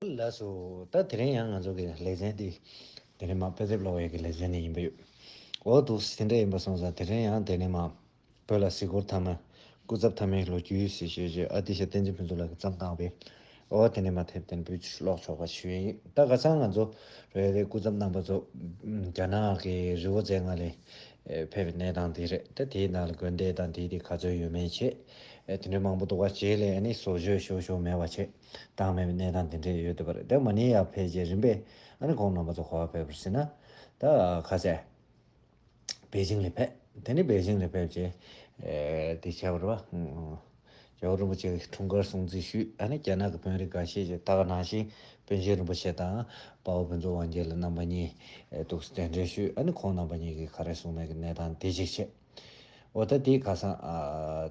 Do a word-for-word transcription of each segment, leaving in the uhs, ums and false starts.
ལགས་སོ། ད་དེ་རིང་ཡང་ང་ཚོ་གི་ལེ་ཚན་འདི་དེ་རིང་མ་དཔེ་དེབ་ཀློག་པའི་གི་ལེ་ཚན་ནི་ཡིན་པ་ཡོད། འོ་འདུག་སེ་དེ་འདྲ་ཡིན་པ་སོང་ཙང་དེ་རིང་ཡང་དེ་ནི་མ་བོད་ལ་གཟིགས་སྐོར་ཐ་མ་སྐུ་ཚབ་ཐ་མའི་ལོ་རྒྱུས་ཟེར་ཞེས་བརྗོད་ཨ་ཏི་ཤ་བསྟན་འཛིན་ཕུན་ཚོགས་ལགས་ཀྱིས་བརྩམས་བཏང་བའི། འོ་དེ་ནི་མ་དེབ་དེ་ནི་བོད་ཀློག་ཆོག་པ་ཞུ་ཡིན། ད་ཁ་སང་ང་ཚོ་རེད་རེད་སྐུ་ཚབ་རྣམ་པ་ཚོ་རྒྱ་ནག་གི་རི་བོ་རྩེ་ལྔ་ལས་ཕེབས་པའི་གནས་སྟངས་དེ་རེད། ད་དེའི་ནང་ལ་དགོན་སྡེ་དང་དེའི་དེ་ག་ཚོད་ཡོད་མེད་བྱས་དེ་འདྲའི་མང་པོ་འདུག་པ། རྗེས་ལ་ཨ་ནི་བཟོ་བཅོས་ཞུ་ཞུ་མེད་པ་བྱས་བཏང་མེད་པའི་གནས་སྟངས་དེ་འདྲས་ཡོད་བསྡད་པ་རེད། ད་མ་ཎི་ཡར་ཕེབས་རྗེས་རིམ་པས་ཨ་ནི་ཁོང་རྣམ་པ་ཚོ་ག་པར་ཕེབས་པ་རེད་ཟེར་ན། ད་ཁ་སང་པེ་ཅིང་ལ་ཕེབས། དེ་ནི་པེ་ཅིང་ལ་ཕེབས་རྗེས་དེ་བྱས་པ་རེད་པ། རྒྱལ་བ་རིན་པོ་ཆེ་གི་འཁྲུངས་སྐར་སྲུང་བརྩི་ཞུས། ཨ་ནི་རྒྱ་ནག་གི་དཔོན་རིགས་འགའ་ཤས་ཀྱིས་ད་ག་ནང་བཞིན་པཎ་ཆེན་རིན་པོ་ཆེ་དང་དཔའ་བོ་ཕུན་ཚོགས་དབང་རྒྱལ་ལགས་རྣམ་པ་གཉིས་འདུག་སེ་གདན་འདྲེན་ཞུས། ཨ་ནི་ཁོང་རྣམ་པ་གཉིས་ཀྱིས་ག་རེ་གསུངས་མེད་ཀྱི་གནས་སྟངས་དེ་གཅིག་བྱས། འོ་ད་དེའི་ཁ་སང་ཨ་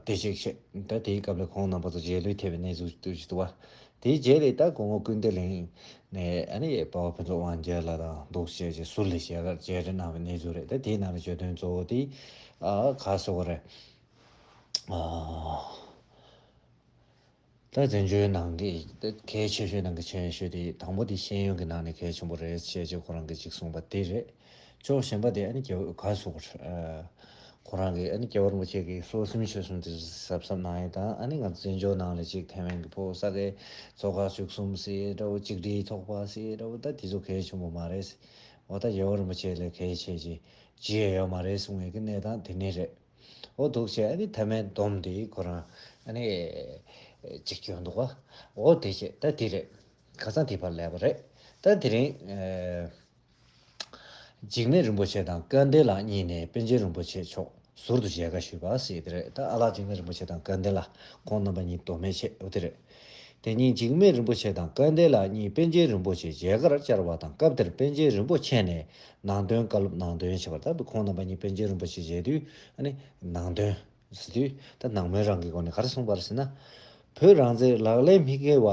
དེ་གཅིག་བྱས། ད་དེའི་སྐབས་ལ་ཁོང་རྣམ་པ་ཚོ་རྗེས་ལུས་ཐེབས་པའི་གནས་ཚུལ་དུ་ཞིག་འདུག་པ། དེའི་རྗེས་ལ་ད་སྐུ་ངོ་ཀུན་བདེ་གླིང་ནས་ཨ་ནི་དཔའ་བོ་ཕུན་ཚོགས་དབང་རྒྱལ་ལགས་དང་འདུག་སེ་བྱས་རྗེས་ཟུར་ལ་མཇལ་ཁ་མཇལ་འཕྲད་གནང་བའི་གནས་ཚུལ་རེད། ད་དེའི་ནང་ལ་བརྗོད་དོན་གཙོ་བོ་དེ་ཨ་ག་རེ་ཟེར་དགོས་རེད། ཨ། ད་བཙན་བྱོལ་ནང་གི་ད་གལ་ཆེ་ཤོས་ནང་གི་ཆེ་ཤོས་དེ་དང་པོ་དེ་ཤེས་ཡོན་གྱི་ནང་ནས་གལ་ཆེན་པོ་རེད་ཅེས་ཅེས་ཁོ་རང་གིས་ཅིག་གསུངས་པ་དེ་རེད། ཕྱོགས་གཞན་པ་དེ་ཨ་ནི་རྒྱལ་བ་ག་རེ་ཟེར་དགོས་རེད། ཁོ་རང་གིས་ཨ་ནི་རྒྱལ་བ་རིན་པོ་ཆེ་གི་སྲོག་ཟིན་ཆོད་གསུམ་དེ་གཟབ་གཟབ་གནང་ཡས་དང་། ཨ་ནི་ང་ཚོ་བཙན་བྱོལ་ནང་ལ་ཅིག་ཐའེ་ཝན་གྱི་ཕོ་ས་གའི་ཚོ་ཁག་བཅུ་གསུམ་ཟེར་འདྲ་བོ་གཅིག་སྒྲིལ་ཚོགས་པ་ཟེར་འདྲ་བོ་ད་དེ་ཚོ་གལ་ཆེན་པོ་མ་རེད། འོ་ད་རྒྱལ་བ་རིན་པོ་ཆེ་ལས་གལ་ཆེ་ཅིག་ཅི་ཡང་ཡོད་མ་རེད་གསུང་ཡས་ཀྱི་གནས་སྟངས་དེ་ནས་རེད། འོ་འདུག་བྱས་ཨ་ནི་མཐའ་མའི་སྡོམ་དེ་ཁོ་རང་ཨ་ནི་གཅིག་སྐྱོན་འདུག་ག་འོ་དེ་བྱས་ད་དེ་རེད། ཁ་སང་དེ་ཕར་ལས་པ་རེད། ད་དེ་རིང་ཨེ། འཇིགས་མེད་རིན་པོ་ཆེ་དང་སྐལ་ལྡན་ལགས་གཉིས་ནས་པཎ་ཆེན་རིན་པོ་ཆེ་མཆོག་ཟུར་དུ་མཇལ་ཁ་ཞུས་པ་ཟེར་དེ་རེད། ད་ཨ་ལགས་འཇིགས་མེད་རིན་པོ་ཆེ་དང་སྐལ་ལྡན་ལགས་ཁོང་རྣམ་པ་གཉིས་མདོ་སྨད་བྱས། འོ་དེ་རེད། དེ་ཉིན་འཇིགས་མེད་རིན་པོ་ཆེ་དང་སྐལ་ལྡན་ལགས་གཉིས་པཎ་ཆེན་རིན་པོ་ཆེ་མཇལ་ཁར་བཅར་བ་དང་། སྐབས་དེར་པཎ་ཆེན་རིན་པོ་ཆེ་ནས་ནང་དོན་བཀའ་སློབ་གནང་དོན་བྱས་པ་རེད། ད་ཁོང་རྣམ་པ་གཉིས་པཎ་ཆེན་རིན་པོ་ཆེ་མཇལ་དུས་ཨ་ནི་ནང་དོན་ཟེར་དུས་ད་ནང་མོལ་རང་གི་སྒོ་ནས་ག་རེ་གསུངས་པ་རེད་ཟེར་ན། བོད་རང་བཙན་ལག་ལེན་མི་འཁེལ་བ།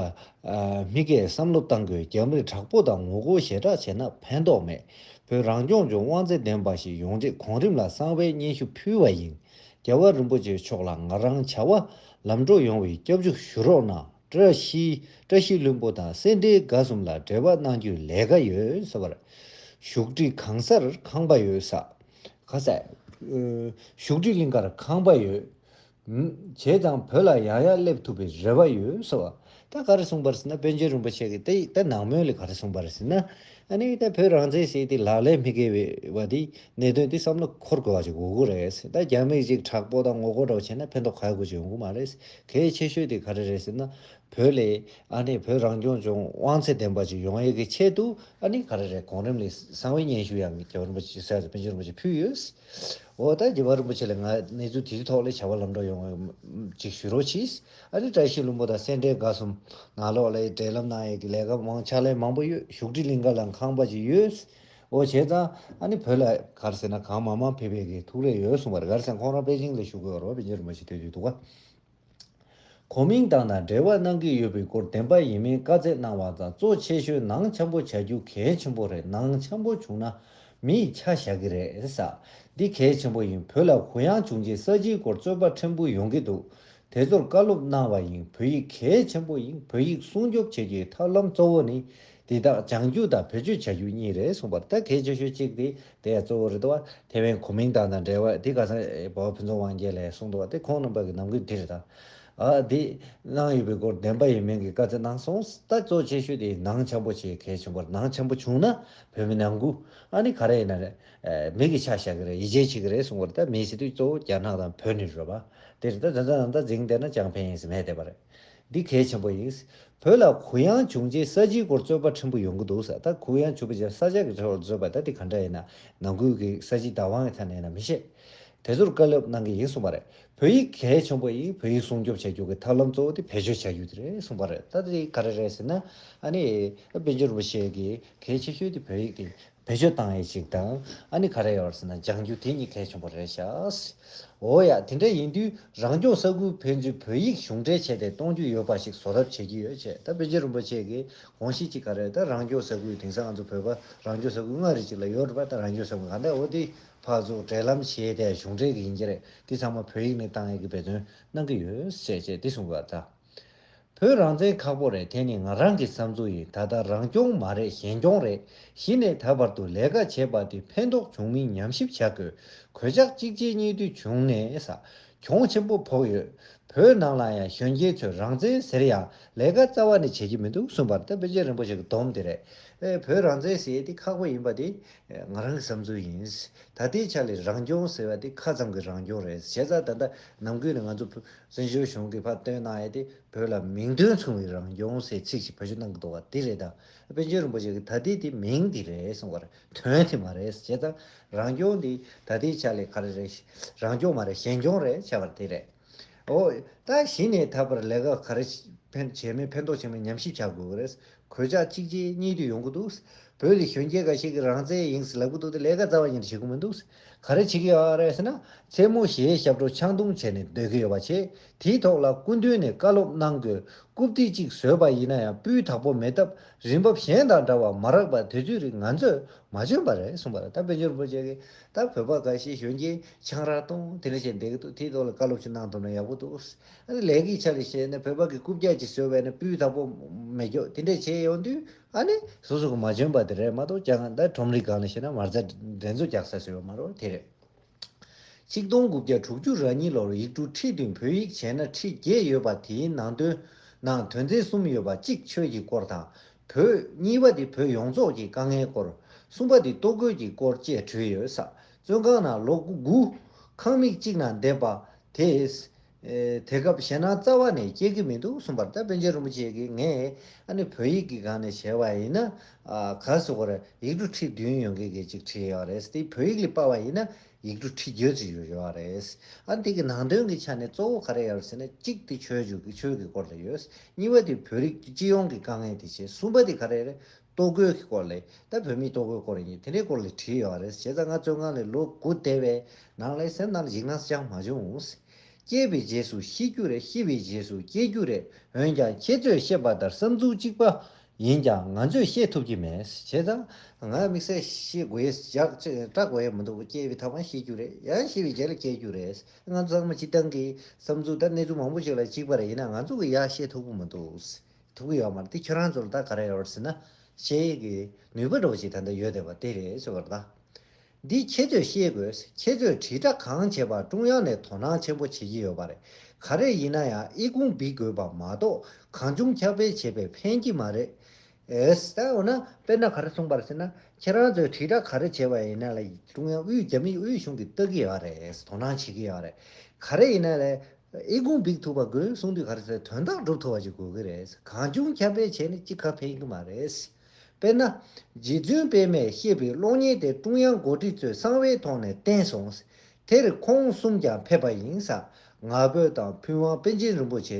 ཨ། མི་འཁེལ་བསམ་བློ་གཏང་དགོས། རྒྱ་མིར་དྲག་པོ་དང་ངོ་རྒོལ་ཞེ་དྲག་བྱས་ན་ཕན་ཐོགས་མེད། བོད་རང་སྐྱོང་ལྗོངས་དབང་ཚད་ལྡན་པ་ཞིག་ཡོང་ཆེད་གོང་རིམ་ལ་གསང་བའི་སྙན་ཞུ་ཕུལ་བ་ཡིན། རྒྱལ་བ་རིན་པོ་ཆེ་མཆོག་ལ་ང་རང་བྱ་བ་ལམ་འགྲོ་ཡོང་བའི་སྐྱབས་འཇུག་ཞུ་རོགས་གནང་། བཀྲ་ཤིས། བཀྲ་ཤིས་ལྷུན་པོ་དང་སེ་འབྲས་དགའ་གསུམ་ལ་འབྲེལ་བ་གནང་རྒྱུའི་ལས་ཀ་ཡོད་ཟེར་བར། བཞུགས་ཁྲི་གང་སར་ཁང་པ་ཡོད་ས། ཁ་ས། ཨ། བཞུགས་ཁྲི་གླིང་ཁར་ཁང་པ་ཡོད། བྱས་ཙང་བོད་ལ་ཡང་ཡང་སླེབས་ཐུབ་པའི་རེ་བ་ཡོད་ཟེར་བ། ད་ག་རེ་གསུངས་པ་རེད་ཟེར་ན། པཎ་ཆེན་རིན་པོ་ཆེ་གིས་ད་ད་ནང་མོལ་ལ་ག་རེ་གསུངས་པ་རེད་ཟེར་ན། ཨ་ནི་ད་བོད་རང་བཙན་ཟེར་དེ་ལག་ལེན་མི་འཁེལ་བ་དེ་གནད་དོན་དེ་བསམ་བློ་འཁོར་དགོས་པ་ཅིག་དགོས་ཀྱི་རེད་ཟེར། ད་རྒྱ་མིས་ཅིག་དྲག་པོ་དང་ངོ་རྒོལ་འདྲ་བོ་བྱས་ན་ཕན་ཐོགས་ག་ཡོད་ཅིག་ཡོང་གི་མ་རེད། གལ་ཆེ་ཤོས་དེ་ག་རེ་རེད་ཟེར་ན། བོད་ལ་ཨ་ནི་བོད་རང་སྐྱོང་ལྗོངས་དབང་ཚད་ལྡན་པ་ཅིག་ཡོང་ཡས་ཀྱི་ཆེད་དུ་ཨ་ནི་ག་རེ་རེད། གོང་རིམ་ལ་གསང་བའི་སྙན་ཞུ་ཡང་རྒྱལ་བ་རིན་པོ་ཆེ་ཟེར་པཎ་ཆེན་རིན་པོ་ཆེ་ཕུལ་ཡོད། འོ་ད་རྒྱལ་བ་རིན་པོ་ཆེ་ལ་ང་གནས་ཚུལ་དེའི་ཐོག་ལ་བྱ་བ་ལམ་འགྲོ་ཡོང་བ་ཅིག་ཞུ་རོགས་གྱིས། ཨ་ནི་བཀྲ་ཤིས་ལྷུན་པོ་དང་སེ་འབྲས་དགའ་གསུམ་ནང་ལོགས་ལ་འབྲེལ་ལམ་གནང་ཡས་ཀྱི་ལས་ཀ་མང་ཕྱག་ལས་མང་པོ་ཡོད། བཞུགས་ཁྲི་གླིང་ཁ་ལ་ཁང་པ་ཅིག་ཡོད། འོ་བྱས་ཙང་ཨ་ནི་བོད་ལ་ག་རེ་ཟེར་ན་གང་མང་མང་ཕེབས་པའི་གི་ཐུགས་རེ་ཡོད་གསུངས་པ་རེད། ག་རེ་ཟེར་ན་ཁོང་རང་པེ་ཅིང་ལ་བཞུགས་ཡོད་རེད་པ། པཎ་ཆེན་རིན་པོ་ཆེ་དེ་དུས་འདུག་ག་གོ་མིང་དང་ནང་འབྲེལ་བ་གནང་གི་ཡོད་པའི་སྐོར་བདེན་པ་ཡིན་མིན་བཀའ་སྩལ་གནང་བ་དང་། གཙོ་ཆེ་ཤོས་ནང་འཆམ་པོ་བྱ་རྒྱུ་གལ་ཆེན་པོ་རེད། ནང་འཆམ་པོ་བྱུང་ན་མི་ཡི་ཆ་བཞག་གི་རེད་ས། འདི་གལ་ཆེན་པོ་ཡིན། བོད་ལ་གུ་ཡངས་བྱུང་རྗེས་ས་ཆའི་སྐོར་རྩོད་པ་ཕྲན་བུ་ཡོང་གི་འདུག་དེ་ཚོར་བཀའ་སློབ་གནང་བ་ཡིན། བོད་ཡིག་གལ་ཆེན་པོ་ཡིན། བོད་ཡིག་སྲུང་སྐྱོབ་བྱེད་རྒྱུའི་ཐབས་ལམ་གཙོ་བོ་ནི་འདི་དག་སྦྱང་རྒྱུ་དང་བེད་སྤྱོད་བྱ་རྒྱུ་གཉིས་རེད་གསུངས་པ་རེད། ད་གལ་ཆེ་ཤོས་གཅིག་དེ་དེ་ཡང་གཙོ་བོ་རེད་དོ། ཐའེ་ཝན་གོ་མིང་དང་དང་འབྲེལ་བ་དེ་ག་ས་འབའ་བ་ཕུན་ཚོགས་དབང་རྒྱལ་ལགས་གསུངས་འདུག་བ། དེ་ཁོང་རྣམ་པ་གི་ནམ་རྒྱུན་དེ་རེད་ད། ཨ་དེ་གནང་ཡོད་པའི་སྐོར་བདེན་པ་ཡིན་མིན་གྱི་བཀའ་སྩལ་གནང་སོང་། ད་གཙོ་ཆེ་ཤོས་དེ་ནང་འཆམ་པོ་བྱེད་གལ་ཆེན་པོ་རེད། ནང་འཆམ་པོ་བྱུང་ན་བོད་མི་ནང་ཁུལ་ཨ་ནི་ག་རེ་ཡིན་ན་རེད། མི་གི་ཆ་བཞག་གི་རེད། ཡིད་ཆེས་བྱེད་ཀྱི་རེད་གསུངས་པ་རེད། ད་མི་ཟེར་དུས་གཙོ་བོ་རྒྱ་ནག་དང་བོད་ནི་རེད་པ། དེ་རེད། ད་ད་ད་ད་འཛིང་བསྡད་ན་ཅང་ཕན་ཡིན་ཟེར་མེད་བསྡད་པ་རེད། འདི་གལ་ཆེན་པོ་ཡིན། བོད་ལ་གུ་ཡངས་བྱུང་རྗེས་ས་ཆའི་སྐོར་རྩོད་པ་ཕྲན་བུ་ཡོང་གི་འདུག་ཟེར། ད་གུ་ཡངས་བྱུང་བ་བྱས་ས་ཆ་གི་ཐོག་རྩོད་པ་ད་དེ་ག་འདྲ་ཡིན་ན་ནང་ཁུལ་གྱི་ས་ཆའི་བདག་དབང་གི་ཐད་ནས་ཡིན་ན་མི་ཤེས། དེ་ཚོར་བཀའ་སློབ་གནང་གི་ཡིན་གསུངས་པ་རེད། བོད་ཡིག་གལ་ཆེན་པོ་ཡིན། བོད་ཡིག་སྲུང་སྐྱོབ་བྱ་རྒྱུ་གི་ཐབས་ལམ་གཙོ་བོ་དེ་བེད་སྤྱོད་བྱ་རྒྱུ་དེ་རེད་གསུངས་པ་རེད། ད་དེ་ག་རེ་རེད་ཟེར་ན། ཨ་ནི་པཎ་ཆེན་རིན་པོ་ཆེ་གི་གལ་ཆེ་ཤོས་དེ་བོད་ཡིག་དེ། བེད་སྤྱོད་བཏང་ཡས་ཅིག་དང་། ཨ་ནི་ག་རེ་ཡོད་ཟེར་ན་སྦྱང་རྒྱུ་དེ་གཉིས་གལ་ཆེན་པོ་རེད་ཤག་འོ་ཡ། དེ་འདྲ་ཡིན་དུས་རང་སྐྱོང་ས་ཁུལ་ཕན་ཚུན་བོད་ཡིག་གཞུང་འབྲེལ་བྱས་ཏེ་གཏོང་རྒྱུ་ཡོད་པ་ཞིག་བཟོ་ཐབས་བྱེད་ཀྱི་ཡོད་ཅེས། ད་པཎ་ཆེན་རིན་པོ་ཆེ་གིས་དགོངས་གཞི་གཅིག་ག་རེ། ད་རང་སྐྱོང་ས་ཁུལ་དེང་སང་ང་ཚོ་བོད་པ་རང་སྐྱོང་ས་ཁུལ་ལྔ་རེ་གཅིག་ལ་ཡོད་རེད་པ། ད་རང་སྐྱོང་ས་ཁུལ་ག་འདྲ་འོ་དེ་ཕར་ཚུར་འབྲེལ་ལམ་བྱས་ཏེ་གཞུང་འབྲེལ་གྱི་ཡིན་གྱི་རེད། དེ་ཚང་མ་བོད་ཡིག་ནས་བཏང་ཡས་ཀྱི་འབད་བརྩོན་གནང་གི་ཡོད་ཅེས་ཅེས་དེ་གསུངས་པ་ད། བོད་རང་བཙན་ཁག་པོ་རེད། དེ་ནི་ང་རང་གི་བསམ་ཚུལ་ཡིན། ད་ལྟ་རང་སྐྱོང་མ་རེད། གཞན་སྐྱོང་རེད། གཞི་ནས་ད་བར་དུ་ལས་ཀ་བྱས་པ་དེ་ཕན་ཐོགས་བྱུང་མིན་ཉམས་ཞིབ་བྱ་དགོས། གོད་ཆག་གཅིག་རྗེས་གཉིས་མཐུད་བྱུང་ནས་ས་གྱོང་ཆེན་པོ་ཕོག་ཡོད། བོད་ནང་ལ་ཡང་གཞོན་སྐྱེས་ཚོས་རང་བཙན་ཟེར་ཡང་ལས་ཀ་རྩ་བ་ནས་བྱེད་ཀྱི་མི་འདུག་གསུངས་པ་རེད། ད་པཎ་ཆེན་རིན་པོ་ཆེ་གི་སྡོམ་དེ་རེད། ཨེ་བོད་རང་བཙན་ཟེར་ཡས་དེ་ཁག་པོ་ཡིན་པ་དེ་ང་རང་གི་བསམ་ཚུལ་ཡིན། ད་ལྟའི་ཆ་ལ་རང་སྐྱོང་ཟེར་བ་དེ་ཁ་ཙམ་གྱི་རང་སྐྱོང་རེད། བྱས་ཙང་ད་ལྟ་ནམ་རྒྱུན་ནས་ང་ཚོ་བཙན་བྱོལ་གཞུང་གིས་ཕར་བཏོན་གནང་ཡས་དེ་བོད་ལ་མིང་དོན་མཚུངས་པའི་རང་སྐྱོང་ཟེར་ཚིག་ཅིག་བེད་སྤྱོད་གནང་གི་འདུག་བ་དེ་རེད། ད་པཎ་ཆེན་རིན་པོ་ཆེ་གིས་ད་ལྟའི་དེ་མིང་དེ་རེད་གསུངས་པ་རེད། དོན་དེ་མ་རེད། བྱས་ཙང་རང་སྐྱོང་དེ་ད་ལྟའི་ཆ་ལ་ག་རེ་རེད། རང་སྐྱོང་མ་རེད། གཞན་སྐྱོང་རེད་བྱས་པ་དེ་རེད། ཨོ། ད་གཞི་ནས་ད་བར་ལས་ཀ་ག་རེ་ཕན་བྱས་མིན་ཕན་ཐོགས་བྱས་མིན་ཉམས་ཞིབ་བྱ་དགོས་ཀྱི་རེད། གོད་ཆག་གཅིག་རྗེས་གཉིས་མཐུད་ཡོང་གི་འདུག་བོད་ལ་གཞོན་སྐྱེས་འགའ་ཞིག་གིས་རང་བཙན་ཡིན་ཟེར་ལབ་ཀྱི་འདུག་དེ་ལས་ཀ་རྩ་བ་ཉིད་ནས་བྱེད་ཀྱི་མི་འདུག་ག་རེ་བྱེད་ཀྱི་ཡོད་རེད་ཟེར་ན། མཚན་མོ་གཞས་ཞབས་བྲོ་ཆང་བརྡུང་བྱས་ནས་སྡོད་ཀྱི་ཡོད་པ་བྱས། དེའི་ཐོག་ལ་སྐུ་མདུན་ནས་བཀའ་སློབ་གནང་དགོས། རྐུབ་སྟེགས་གཅིག་བཟོས་པ་ཡིན་ན་ཡང་སྤུས་དག་པོ་མེད་སྟབས་རིན་འབབ་གཞན་དང་འདྲ་བ་མ་རག་པ་དེ་ཚོའི་རིགས་ང་ཚོས་མ་འཇོན་པ་རེད་གསུངས་པ་རེད། ད་པཎ་ཆེན་རིན་པོ་ཆེ་གིས་ད་བོད་པ་འགའ་ཞིག་གཞོན་སྐྱེས་ཆང་རག་བཏུང་དེ་འདྲ་བྱས་བསྡད་ཀྱི་འདུག་དེའི་ཐོག་ལ་བཀའ་སློབ་ཅིག་གནང་ཐུབ་ན་ཡག་པོ་འདུག་ཨ་ནི་ལས་ཀའི་ཆ་ལ་བཤད་ན་བོད་པ་གི་རྐུབ་བཀྱག་ཅིག་བཟོས་པས་ན་སྤུས་དག་པོ་མེད་རྒྱུ་དེ་འདྲ་བྱས་ཡོང་དུས་ཨ་ནི་སོ་སོ་གི་མ་འཇོན་པ་དེ་རེད་མ་གཏོགས་ཀྱང་ད་ཁྲོམ་རའི་སྒང་ལ་བཤད་ན་མ་རྩ་འགྲན་རྩོད་རྒྱག་ས་བཟོས་ཡོད་མ་རེད། དེ་རེད། ཆིག་སྟོང་དགུ་བརྒྱ་དྲུག་ཅུ་རེ་གཉིས་ལོར་ཡིག་འབྲུ་ཁྲི་བདུན་བོད་ཡིག་བྱས་ན་ཁྲི་བརྒྱད་ཡོད་པ་དེའི་ནང་དོན་ནང་དོན་ཚན་གསུམ་ཡོད་པ་གཅིག་ཆོས་ཀྱི་སྐོར་དང་། བོད་གཉིས་པ་དེ་བོད་ཡོངས་རྫོགས་ཀྱི་དཀའ་ངལ་སྐོར། གསུམ་པ་དེ་ལྟོ་གོས་ཀྱི་སྐོར་བཅས་བྲིས་ཡོད་ས། བཙོན་ཁང་ནང་ལོ་དགུ་ཁང་མིག་གཅིག་ནང་བསྡད་པ་དེས། ཨེ་དེ་སྐབས་ཞེད་སྣང་རྩ་བ་ནས་སྐྱེ་གི་མི་འདུག་གསུངས་པར། ད་པཎ་ཆེན་རིན་པོ་ཆེ་གིས་ངས་ཨ་ནི་བོད་ཡིག་གི་སྒང་ནས་བྱས་པ་ཡིན་ན་ཨ་ག་རེ་ཟེར་དགོས་རེད། ཡིག་འབྲུ་ཁྲི་བདུན་ཡོད་མཁན་གྱི་ཅིག་བྲིས་ཡོད་རེད། དེ་བོད་ཡིག་ལ་དཔར་བ་ཡིན་ན་ཡིག་འབྲུ་ཁྲི་བརྒྱད་ཅིག་ཡོད་ཡོད་རེད། ཨ་འདི་གི་ནང་དོན་གྱི་ཆ་ནས་གཙོ་བོ་ག་རེ་ཡོད་རེད་ཟེར་ན་གཅིག་དེ་ཆོས་བརྒྱུད་ཀྱི་ཆོས་ཀྱི་སྐོར་ལ་ཡོད། གཉིས་པ་དེ་བོད་རིགས་སྤྱི་ཡོངས་ཀྱི་དཀའ་ངལ་དེ་བྱས། གསུམ་པ་དེ་ག་རེ་རེད། ལྟོ་གོས་ཀྱི་སྐོར་ལ། ད་བོད་མིའི་ལྟོ་གོས་སྐོར་ཡིན་དེ་འདྲའི་སྐོར་ལ་བྲིས་ཡོད་རེད། བྱས་ཙང་ང་བཙོན་ཁང་ལ་ལོ་དགུ་བསྡད་པའི་ནང་ལ་སེམས་ནང་ལ་འཇིགས་སྣང་ཅང་མ་བྱུང་། སྐྱེས་པའི་རྗེས་སུ་ཤི་རྒྱུ་རེད། ཤི་བའི་རྗེས་སུ་སྐྱེ་རྒྱུ་རེད། འོན་ཀྱང་ཁྱེད་ཚོས་བཤད་པ་ལྟར་བསམ་ཚུལ་གཅིག་པ་ཡིན་ཀྱང་ང་ཚོས་བཤད་ཐུབ་ཀྱི་མེད། བྱས་ཙང་ང་དམིགས་བསལ་བཤད་དགོས་ཡས་ཅག་ཅིག་སྐྲག་དགོས་ཡས་མི་འདུག་སྐྱེས་པའི་མཐའ་མ་ཤི་རྒྱུ་རེད། ཡང་ཤི་བའི་རྗེས་ལ་སྐྱེ་རྒྱུ་རེད། ང་ཚོ་ཚང་མ་སྤྱིར་བཏང་གི་བསམ་ཚུལ་ད་གནས་ཚུལ་མང་པོ་ཅིག་ལ་གཅིག་པ་རེད། ཡིན་ན་ང་ཚོ་གི་ཡ་བཤད་ཐུབ་ཀྱི་མི་འདུག་ཐུབ་ཀྱི་ཡོད་མ་རེད། དེ་ཁྱོད་རང་ཚོར་ད་ག་རེ་ཡོད་རེད་ཟེར་ན། བཤད་ཡས་ཀྱི་ནུས་པ་འདྲ་བོ་ཞིག་ད་ལྟ་ཡོད་བསྡད་པ་དེ་རེད་ཟེར་བ་རེད་ད། འདི་ཁྱེད་ཚོས་ཤེས་དགོས། ཁྱེད་ཚོས་དྲིལ་བསྒྲགས་གང་བྱས་པར་ཀྲུང་དབྱང་ནས་དོ་སྣང་ཆེན་པོ་བྱེད་ཀྱི་ཡོད་པ་རེད། ག་རེ་ཡིན་ན་ཡང་ཨི་ཁུང་འབིག་དགོས་པ་མ་གཏོགས་གང་བྱུང་ཁྱབ་སྤེལ་བྱས་པས་ཕན་གྱི་མ་རེད། ཨེས། ད་འོ་ན་དཔེར་ན་ག་རེ་གསུངས་པ་རེད་ཟེར་ན། ཁྱེད་རང་ཚོས་དྲིལ་བསྒྲགས་ག་རེ་བྱས་པ་ཡིན་ན་ལ་ཀྲུང་དབྱང་དབུས་རྒྱ་མིའི་དབུས་གཞུང་གིས་ལྟ་གི་ཡོད་རེད། དོ་སྣང་བྱེད་ཀྱི་ཡོད་རེད། ག་རེ་ཡིན་ན་ལ། ཨི་ཁུང་འབིག་ཐུབ་པ་དགོས་གསུངས་དུས་ག་རེ་ཟེར་དོན་དག་སྒྲུབ་ཐུབ་པ་ཅིག་དགོས་ཀྱི་རེད། གང་བྱུང་ཁྱབ་སྤེལ་བྱས་ནས་ཅི་ག་ཕན་གྱི་མ་རེད། དཔེར་ན། རྗེ་བཙུན་པད་མས་བཤད་པའི་གློག་བརྙན་དེ་ཀྲུང་དབྱང་འགོ་ཁྲིད་ཚོས་གསང་བའི་ཐོག་ནས་བསྟན་སོང་། དེར་ཁོང་གསུམ་ཀྱང་ཕེབས་པ་ཡིན་ས། ང་ཕོད་དང་ཕུན་དབང་པཎ་ཆེན་རིན་པོ་ཆེ་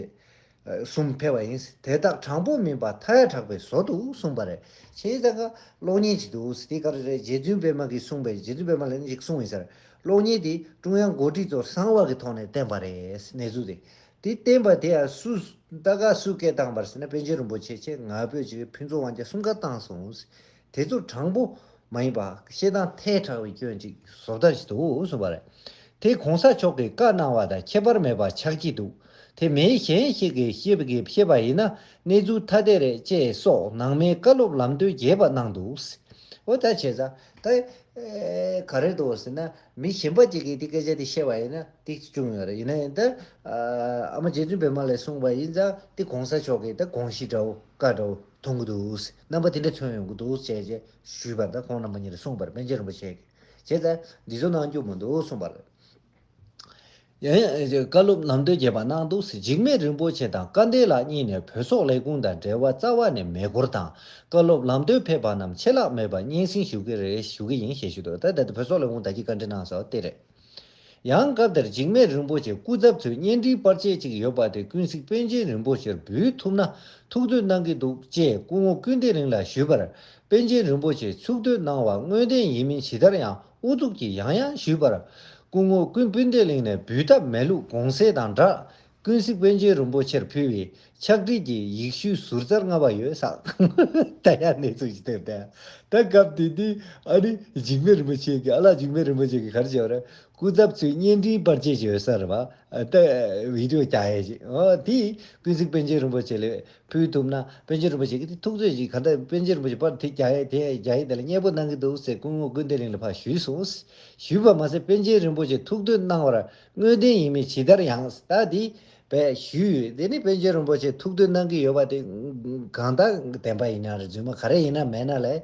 གསུམ་ཕེབས་པ་ཡིན། དེ་དག་དྲང་པོ་མིན་པ་མཐའ་ཡས་གྲགས་པའི་བཟོ་འདུག་གསུངས་པ་རེད། ཆེས་ད་ག་གློག་བརྙན་ཅིག་འདུག་དེ་ག་རེ་རེད། རྗེ་བཙུན་པད་མ་གིས་གསུངས་པའི་རྗེ་བཙུན་པད་མ་ལ་ནི་ཅིག་གསུངས་ཡིན་ཟེར། གློག་བརྙན་དེ་ཀྲུང་དབྱང་འགོ་ཁྲིད་ཚོར་གསང་བ་གི་ཐོག་ནས་བསྟན་པ་རེད། གནས་ཚུལ་དེ། དེ་བསྟན་པ་དེ་ཡང་སུ་ད་ག་སུས་སྐད་བཏང་པ་རེད་ཟེར་ན་པཎ་ཆེན་རིན་པོ་ཆེ་ཆེ་ང་ཕོད་ཀྱིས་ཕུན་ཚོགས་དབང་རྒྱལ་གསུམ་ཀ་བཏང་སོང་། དེ་ཚོ་དྲང་པོ་མ་ཡིན་པ་བཤད་སྟངས་ཐལ་དྲགས་པའི་སྐྱོན་ཅིག་བཟོ་ལྟ་ཞིག་འདུག་གསུངས་པ་རེད། དེ་གོང་ས་མཆོག་གིས་བཀའ་གནང་བ་དང་ཁྱད་པར་མེད་པ་ཆགས་ཀྱི་འདུག་དེ་མི་གཞན་ཞིག་གིས་བཤད་པ་གིས་བཤད་པ་ཡིན་ན་གནས་ཚུལ་ཐ་དད་རེད་ཅེས་སོགས་ནང་མའི་བཀའ་སློབ་ལམ་སྟོན་རྒྱས་པ་གནང་འདུག་འོ་ད་བྱས་ཙང་ད་ག་རེ་འདུག་ཟེར་ན་མི་གཞན་པ་ཅིག་གིས་དེ་སྐད་ཆ་དེ་བཤད་པ་ཡིན་ན་དེ་བྱུང་ཡོད་རེད། ཡིན་ན་ཡང་ད་ཨ་མ་རྗེ་བཙུན་པད་མ་ལས་གསུངས་པ་ཡིན་ཙང་དེ་གོང་ས་མཆོག་གིས་ད་དགོངས་གཞི་འདྲ་བོ་བཀའ་འདྲ་བོ་མཐོང་གི་འདུག་རྣམ་པ་དེ་འདྲ་མཚོན་ཡོང་གི་འདུག་ཅེས་ཅེས་ཞུས་པར་ད་ཁོང་རྣམ་པ་གཉིས་ལ་གསུངས་པར་པཎ་ཆེན་རིན་པོ་ཆེ་གིས་བྱས་ཙང་འདི་ཚོ་གནང་རྒྱུ་མི་འདུག་གསུངས་པ་རེད། ཡང་བཀའ་སློབ་ལམ་སྟོན་རྒྱས་པ་གནང་འདུག་འཇིགས་མེད་རིན་པོ་ཆེ་དང་སྐལ་ལྡན་ལགས་གཉིས་ནས་བོད་སོག་ལས་ཁུངས་དང་འབྲེལ་བ་རྩ་བ་ནས་མེད་སྐོར་དང་། བཀའ་སློབ་ལམ་སྟོན་ཕེབས་པ་རྣམས་ཆད་ལྷག་མེད་པར་སྙན་སེང་ཞུ་གི་རེད་ཞུ་གི་ཡིན་ཞེས་ཞུ་འདུག་ད་ལྟ་བོད་སོག་ལས་ཁུངས་ད་ཅི་བཀའ་འདྲི་གནང་སོགས་དེ་རེད། ཡང་སྐབས་དེར་འཇིགས་མེད་རིན་པོ་ཆེ་སྐུ་ཚབ་ཚོས་བརྙན་འཕྲིན་པར་ཆས་ཅིག་ཡོད་པ་དེ་ཀུན་གཟིགས་པཎ་ཆེན་རིན་པོ་ཆེར་འབུལ་ཐུབ་ན་ཐུགས་འདོད་གནང་གི་འདུག་ཅེས་སྐུ་ངོ་ཀུན་བདེ་གླིང་ལ་ཞུས་པར། པཎ་ཆེན་རིན་པོ་ཆེས་ཐུགས་འདོད་གནང་བ་དངོས་བདེན་ཡིན་མིན་ཇི་ལྟར་ཡང་ཨུ་ཚུགས་ཀྱིས་ཡང་ཡང་ཞུས་པར། སྐུ་ངོ་ཀུན་སྤུན་ཟླའི་གླིང་ནས་འབུལ་ཐབས་མེད་ལུགས་དགོངས་གསལ་དང་སྦྲགས། ཀུན་གཟིགས་པཎ་ཆེན་རིན་པོ་ཆེར་ཕུལ་བའི་ཕྱག་བྲིས་ཀྱི་ཡིག་ཤུལ་ཟུར་རྩར་ལྔ་པ་ཡོད་ས། ད་ཡང་གནས་ཚུལ་ཞིག་ཐོན་ཏེ། ད་སྐབས་དེ་དུས་ཨ་ནི་འཇིགས་མེད་རིན་པོ་ཆེ་གིས་ཨ་ལགས་འཇིགས་མེད་རིན་པོ་ཆེ་གིས་ག་རེ་བྱས་པ་རེད། སྐུ་ཚབ་ཚོས་བརྙན་འཕྲིན་པར་ཆས་ཅིག་ཡོད་ས་རེད་པ། ཨ་ད་བི་ཌིའོ་རྒྱག་ཡས་ཅིག་ཨོ་དེ་ཀུན་གཟིགས་པཎ་ཆེན་རིན་པོ་ཆེ་ལ་ཕུལ་ཐུབ་ན། པཎ་ཆེན་རིན་པོ་ཆེ་གིས་དེ་ཐུགས་རྗེ་ཆེ། གང་ལྟར་པཎ་ཆེན་རིན་པོ་ཆེ་པར་དེ་རྒྱག་ཡས་དེ་རྒྱག་ཡས་དེ་ལ་མཉེས་པོ་གནང་གི་འདུག་ཟེར་སྐུ་ངོ་ཀུན་བདེ་གླིང་ལ་ཕར་ཞུས་སོང་། ཞུས་པ་མ་ཟད་པཎ་ཆེན་རིན་པོ་ཆེ་ཐུགས་འདོད་གནང་བར་བསྔོ་རྟེན་ཡིན་མིན་ཇི་ལྟར་ཡང་ད་དེ་བས་ཞུས། དེ་ནི་པཎ་ཆེན་རིན་པོ་ཆེ་ཐུགས་འདོད་གནང་གི་ཡོད་པ་དེ་གང་ལྟར་བདེན་པ་ཡིན་ན་རེད། རྫུན་མ་ག་རེ་ཡིན་ན་མེད་ན་ལས།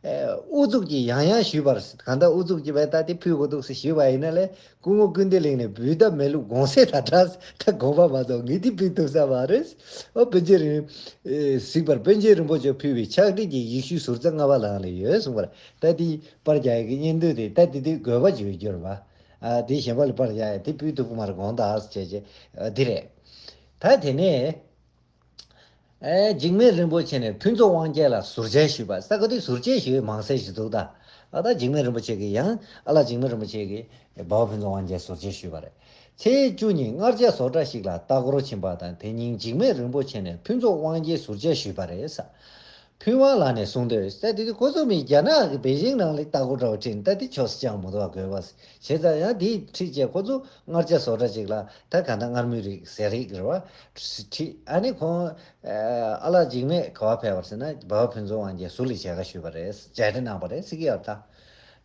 ཨུ་ཚུགས་ཀྱིས་ཡང་ཡང་ཞུས་པར། གང་ལྟར་ཨུ་ཚུགས་ཀྱིས་བས་ད་དེ་ཕུལ་དགོས་འདུག་ཟེར་ཞུས་པ་ཡིན་ན་ལས། སྐུ་ངོ་ཀུན་བདེ་གླིང་ནས་བུ་ད་མེད་ལུགས་དགོངས་སེལ་དང་སྦྲགས། ད་དགོངས་པ་མ་ཚོམ་ངས་དེ་ཕུལ་ཐུབ་ས་མ་རེད། ཨོ་པཎ་ཆེན་རིན་གཟིགས་པར་པཎ་ཆེན་རིན་པོ་ཆེ་ཕུལ་བའི་ཕྱག་བྲིས་ཀྱི་ཡིག་ཤུལ་ཟུར་རྩ་ལྔ་པ་ལའང་ལས་ཡོད་གསུངས་པར། ད་དེ་པར་རྒྱག་ཡས་ཀྱི་བརྙན་ཐུང་དེ་ད་དེ་དུས་དགོས་པ་བརྗོད་རྒྱུར་བ། ཨ་དེ་གཞན་པ་ལ་པར་རྒྱག་ཡས་དེ་ཕུལ་ཐུབ་ཀྱི་མ་རེད། དགོངས་དག་ཟེར་བྱས་བྱས་ཨ་དེ་རེད། ད་དེ་ནས། ཨེ་འཇིགས་མེད་རིན་པོ་ཆེ་ནས་ཕུན་ཚོགས་དབང་རྒྱལ་ལ་ཟུར་མཇལ་ཞུས་པ། ས་ག་དུས་ཟུར་མཇལ་ཞུས་མང་སེ་ཞིག་འདུག་ད། ཨ་ད་འཇིགས་མེད་རིན་པོ་ཆེ་གིས་ཡང་ཨ་ལགས་འཇིགས་མེད་རིན་པོ་ཆེ་གིས་འབའ་བ་ཕུན་ཚོགས་དབང་རྒྱལ་ཟུར་མཇལ་ཞུས་པ་རེད། ཚེས་བཅུ་ཉིན་སྔར་ཆད་བཟོ་གྲྭ་ཞིག་ལ་ལྟ་སྐོར་ཕྱིན་པ་དང་། དེ་ཉིན་འཇིགས་མེད་རིན་པོ་ཆེ་ནས་ཕུན་ཚོགས་དབང་རྒྱལ་ཟུར་མཇལ་ཞུས་པ་རེད་ས། ཕུན་དབང་ལགས་ནས་གསུངས་དོན། ས་དེ་དུས་ཁོ་ཚོ་མི་རྒྱ་ནག་གི་པེ་ཅིང་ནང་ལ་ལྟ་སྐོར་འདྲ་བོ་ཁྲིད། ད་དེ་ཆོག་སེ་ཅང་མི་འདུག་བ། དགོས་པ། བྱས་ཙང་ཡང་དེའི་ཁྲིད་བྱས་ཁོ་ཚོ་སྔར་ཆད་བཟོ་གྲྭ་ཅིག་ལ་ད་ག་ད་མངར་མོའི་རིགས་ཟས་རིགས་རེད་བ། ཁྲིད། ཨ་ནི་ཁོང་ཨ་ལགས་འཇིགས་མེད་ག་པར་ཕེབས་པ་རེད་ཟེར་ན། འབའ་བ་ཕུན་ཚོགས་དབང་རྒྱལ་ཟུར་ལ་མཇལ་ཁ་ཞུས་པ་རེད། མཇལ་འཕྲད་གནང་བ་རེད་ཟེར་གྱི་ཡོད་ད།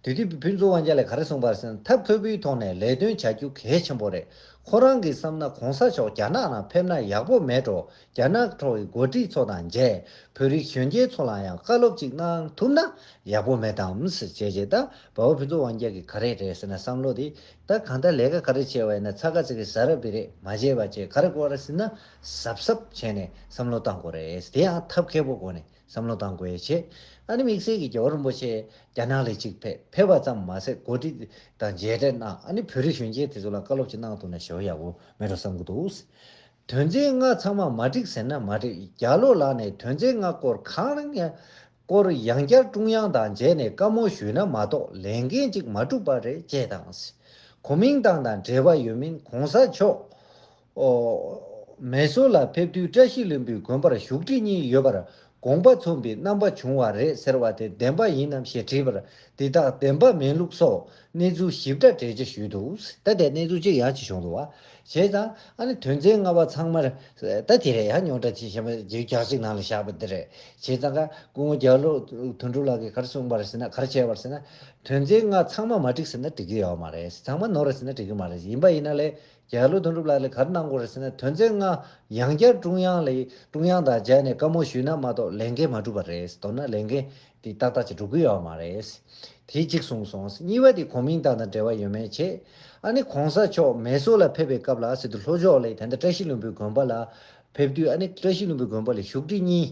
དེ་དུས་ཕུན་ཚོགས་དབང་རྒྱལ་ལགས་ག་རེ་གསུངས་པ་རེད་ཟེར་ན། ཐབས་མཁས་པོའི་ཐོག་ནས་ལས་དོན་བྱ་རྒྱུ་གལ་ཆེན་པོ་རེད། ཁོ་རང་གིས་བསམ་ན་གོང་ས་མཆོག་རྒྱ་ནག་ནང་ཕེབས་ན་ཡག་པོ་མེད་འགྲོ། རྒྱ་ནག་ཕྱོགས་ཀྱི་འགོ་ཁྲིད་ཚོ་དང་མཇལ། བོད་རིགས་གཞོན་སྐྱེས་ཚོ་ལ་ཡང་བཀའ་སློབ་ཅིག་གནང་ཐུབ་ན་ཡག་པོ་མེད་དམ་ཟེར་བྱས་བྱས། ད་འབའ་བ་ཕུན་ཚོགས་དབང་རྒྱལ་གྱིས་ག་རེ་རེད་ཟེར་ན། བསམ་བློ་དེ་ད་གང་ལྟར་ལས་ཀ་ག་རེ་བྱས་པ་ཡིན་ན་ཚ་ཁ་ཚིག་གི་ཟ་རབས་པི་རེད། མ་བྱས་པ་བྱས། ག་རེ་དགོས་རེད་ཟེར་ན་གཟབ་གཟབ་བྱས་ནས་བསམ་བློ་བཏང་དགོས་རེད། དེ་ཡང་ཐབས་མཁས་པོ་སྒོ་ནས་བསམ་བློ་བཏང་དགོས་ཡས་བྱས། ཨ་ནི་དམིགས་བསལ་གྱི་རྒྱལ་བ་རིན་པོ་ཆེ་རྒྱ་ནག་ལ་གཅིག་ཕེབས། ཕེབས་པ་ཙམ་མ་ཟད་འགོ་ཁྲིད་དང་མཇལ་འཕྲད་གནང་། ཨ་ནི་བོད་རིགས་གཞོན་སྐྱེས་དེ་ཚོ་ལ་བཀའ་སློབ་ཅིག་གནང་ཐུབ་ན་ཞེ་པོ་ཡག་པོ་མེད་འགྲོ་བསམ་གྱི་འདུག། དོན་ཚན་ལྔ་ཚང་མ་མ་འགྲིག་ཟེར་ན་མ་འགྲིག། རྒྱ་ལོ་ལགས་ནས་དོན་ཚན་ལྔ་སྐོར་གང་རུང་ཡང་སྐོར་ཡང་བསྐྱར་ཀྲུང་དབྱང་དང་མཇལ་ནས་བཀའ་མོལ་ཞུས་ན་མ་གཏོགས་ལས་འགན་ཅིག་མ་བསྒྲུབས་པ་རེད་ཅེས་དང་། གོ་མིང་ཏང་དང་འབྲེལ་བ་ཡོད་མིན་གོང་ས་མཆོག་ཨོ། མེ་སོར་ལ་ཕེབས་དུས་བཀྲ་ཤིས་ལྷུན་པོའི་དགོན་པར་བཞུགས་ཁྲི་གཉིས་ཡོད་པར་དགོངས་པ་ཚོམ་པའི་རྣམ་པ་བྱུང་བ་རེད་ཟེར་བ་དེ་བདེན་པ་ཡིན་ནམ་ཞེས་དྲིས་པར། འདི་དག་བདེན་པ་མིན་ལུགས་སོགས་གནས་ཚུལ་ཞིབ་ཕྲ་འགྲེལ་བརྗོད་ཞུས་འདུག། ད་དེ་གནས་ཚུལ་གཅིག་ཡང་གཅིག་བྱུང་འདུག་བ། བྱས་ཙང་ཨ་ནི་དོན་ཚན་ལྔ་པ་ཚང་མར་ད་དེ་རེད་ཡ། རྙོག་དྲ་ཆེ་ཤོས་རྒྱུ་རྒྱག་གཅིག་ནང་ལ་བཞག་པ་འདི་རེད། བྱས་ཙང་ཀ་སྐུ་ངོ་རྒྱ་ལོ་དོན་གྲུབ་ལགས་ཀྱིས་ག་རེ་གསུངས་པ་རེད་ཟེར་ན། ག་རེ་བྱས་པ་རེད་ཟེར་ན། དོན་ཚན་ལྔ་ཚང་མ་མ་འགྲིག་ཟེར་ན་འགྲིག་གི་ཡོད་མ་རེད། ཚང་མ་ནོར་རེད་ཟེར་ན་འགྲིག་གི་མ་རེད། ཡིན་པ་ཡིན་ན་ལས་རྒྱ་ལོ་དོན་གྲུབ་ལགས་ལ་ག་རེ་གནང་དགོས་རེད་ཟེར་ན། དོན་ཚན་ལྔ་ཡང་བསྐྱར་ཀྲུང་དབྱང་ལ་ཀྲུང་དབྱང་དང་མཇལ་ནས་བཀའ་མོལ་ཞུས་ན་མ་གཏོགས་ལས་འགན་མ་བསྒྲུབས་པ་རེད། མདོར་ན་ལས་འགན་དེ་ཏག་ཏག་ཅིག་འགྲུབ་ཀྱི་ཡོད་མ་རེད། དེ་གཅིག་གསུངས་སོང་། གཉིས་པ་དེ་གོ་མིང་ཏང་དང་འབྲེལ་བ་ཡོད་མེད་བྱས། ཨ་ནི་གོང་ས་མཆོག་མེ་སོར་ལ་ཕེབས་པའི་སྐབས་ལ་ཟེར་དུས་ལྷོ་ཕྱོགས་ལ་ད་ལྟ་བཀྲ་ཤིས་ལྷུན་པོའི་དགོན་པ་ལ་ཕེབས་དུས། ཨ་ནི་བཀྲ་ཤིས་ལྷུན་པོའི་དགོན་པ་ལ་བཞུགས་ཁྲི་གཉིས།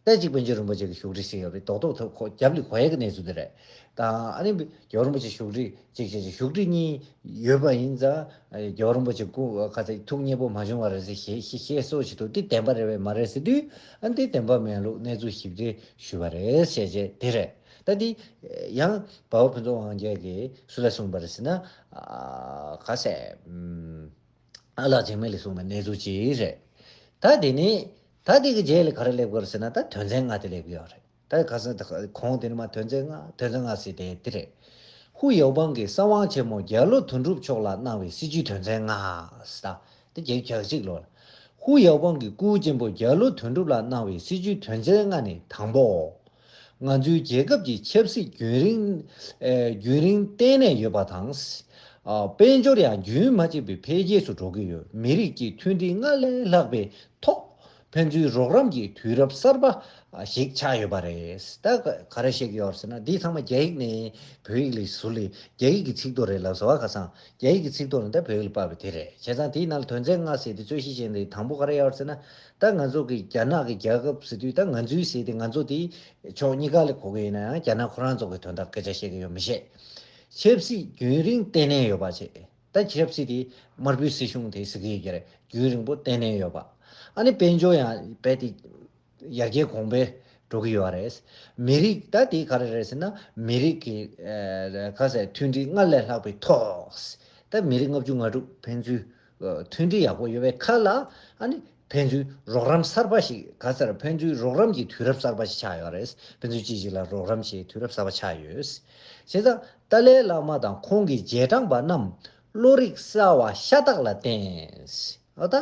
ད་གཅིག་པཎ་ཆེན་རིན་པོ་ཆེ་གི་བཞུགས་ཁྲི་ཞིག་ཡོད་རེད། རྡོག་རྡོག་ཐོག་ཁོ་རྒྱབ་ལ་གོ་ཡས་ཀྱི་གནས་ཚུལ་དེ་རེད། ད་ཨ་ནི་རྒྱལ་བ་རིན་པོ་ཆེ་བཞུགས་ཁྲི་གཅིག་བྱས་ཅིག་བཞུགས་ཁྲི་གཉིས་ཡོད་པ་ཡིན་ཙང་། རྒྱལ་བ་རིན་པོ་ཆེ་སྐུ་ཁ་ཚ་ཐུགས་མཉེས་པོ་མ་བྱུང་བ་རེད་ཟེར་བཤད་བཤད་སྲོལ་ཞིག་འདུག། དེ་བདེན་པ་རེད་པས་མ་རེད་ཟེར་དུས། ཨ་ནི་དེ་བདེན་པ་མིན་ལུགས་གནས་ཚུལ་ཞིབ་ཕྲ་ཞུས་པ་རེད་ཟེར་བྱས་དེ་རེད། ད་དེ་ཡང་འབའ་བ་ཕུན་ཚོགས་དབང་རྒྱལ་གྱིས་སུ་ལ་གསུངས་པ་རེད་ཟེར་ན། ཨ་ག་ཟེར། ཨ་ལགས་འཇིགས་མེད་ལ་གསུངས་པའི་གནས་ཚུལ་ཅིག་རེད། ད་དེ་ནི་ད་དེ་གི་རྗེས་ལ་ག་རེ་སླེབས་ཀྱི་ཡོད་རེད་ཟེར་ན། ད་དོན་ཚན་ལྔ་དེ་སླེབས་ཀྱི་ཡོད་རེད། ད་ཁ་སང་ད་གོང་དེ་ནི་མ་དོན་ཚན་ལྔ་དོན་ཚན་ལྔ་ཟེར་དེ་དེ་རེད། ཧུ་ཡའོ་པང་གིས་གསང་བ་ཆེན་མོ་རྒྱ་ལོ་དོན་གྲུབ་མཆོག་ལ་གནང་བའི་སྲིད་བྱུས་དོན་ཚན་ལྔ་ཟེར། ད་དེ་རྒྱ་གཞུང་གཅིག་ལོ། ཧུ་ཡའོ་པང་གིས་སྐུ་ཆེན་པོ་རྒྱ་ལོ་དོན་གྲུབ་ལ་གནང་བའི་སྲིད་བྱུས་དོན་ཚན་ལྔ་ནི། དང་པོ། ང་ཚོའི་རྒྱལ་ཁབ་ཀྱི་ཆབ་སྲིད་རྒྱུན་རིང་ཨེ་རྒྱུན་རིང་བརྟན་གནས་ཡོད་པ་དང་། ཨ་དཔལ་འབྱོར་ཡང་རྒྱུན་མ་ཆད་པའི་འཕེལ་རྒྱས་སུ་འགྲོ་གི་ཡོད། མི་རིགས་ཀྱི་མཐུན་སྒྲིལ་སྔར་ལས་ལྷག་པའི་ཐོག་ཕན་ཚུན་རོགས་རམ་གྱི་དུས་རབས་གསར་པ་ཞིག་ཆགས་ཡོད་པ་རེད། ད་ག་རེ་བཤད་ཀྱི་ཡོད་ཟེར་ན། འདི་ཚང་མ་རྒྱ་ཡིག་ནས་བོད་ཡིག་ལ་ཟུར་ལས་རྒྱ་ཡིག་གི་ཚིག་ཐོ་རེད་ལབ་སོང་བ། ཁ་སང་རྒྱ་ཡིག་གི་ཚིག་ཐོ་ནས་ད་བོད་ཡིག་ལ་ཕབ་པ་དེ་རེད། བྱས་ཙང་དེའི་ནང་ལ་དོན་ཚན་ལྔ་ཟེར་དེ་རྩོད་གཞི་ཅན་དེ་དང་པོ་ག་རེ་ཡོད་ཟེར་ན། ད་ང་ཚོ་གི་རྒྱ་ནག་གི་རྒྱལ་ཁབ་ཟེར་དུས། ད་ང་ཚོའི་ཟེར་དེ་ང་ཚོ་དེ་ཕྱོགས་གཉིས་ཀ་ལ་གོ་གི་ཡིན་ན་ཡང་། རྒྱ་ནག་ཁོ་རང་ཚོ་གི་དོན་དག་སྐད་ཆ་བཤད་གི་ཡོད་མི་ཤེས། ཆབ་སྲིད་རྒྱུན་རིང་བརྟན་གནས་ཡོད་པ་བྱས། ད་ཆབ་སྲིད་དེ་དམར་པོའི་སྲིད་གཞུང་དེ་ཟེར་གི་ཡོད་ཀྱི་རེད། རྒྱུན་རིང་པོ་བརྟན་གནས་ཡོད་པ། ཨ་ནི་དཔལ་འབྱོར་ཡང་རྦད་དེ་ཡར་རྒྱས་གོང་འཕེལ་འགྲོ་གི་ཡོད་རེད། མི་རིགས་ད་དེ་ག་རེ་རེད་ཟེར་ན། མི་རིགས་ཀྱི་ཨ་ག་ཟེར། མཐུན་སྒྲིལ་སྔར་ལས་ལྷག་པའི་ཐོག། ད་མི་རིགས་ལྔ་བཅུ་ང་དྲུག་ཕན་ཚུན་ཨ་མཐུན་སྒྲིལ་ཡག་པོ་ཡོད་པའི་ཁ་ལ། ཨ་ནི་ ཕན་ཚུན་རོགས་རམ་གསར་པ་ཞིག་ག་ཚར་ཕན་ཚུན་རོགས་རམ་གྱི་དུས་རབས་གསར་པ་ཞིག་ཆགས་ཡོད་རེད། ཕན་ཚུན་གཅིག་གཅིག་ལ་རོགས་རམ་བྱེད་དུས་རབས་གསར་པ་ཆགས་ཡོད། བྱས་ཙང་ཏཱ་ལའི་བླ་མ་དང་ཁོང་གི་རྗེས་འབྲང་པ་རྣམས་བློ་རིག་གསར་བ་ཤ་སྟག་ལ་བརྟེན། ཨོ་ད་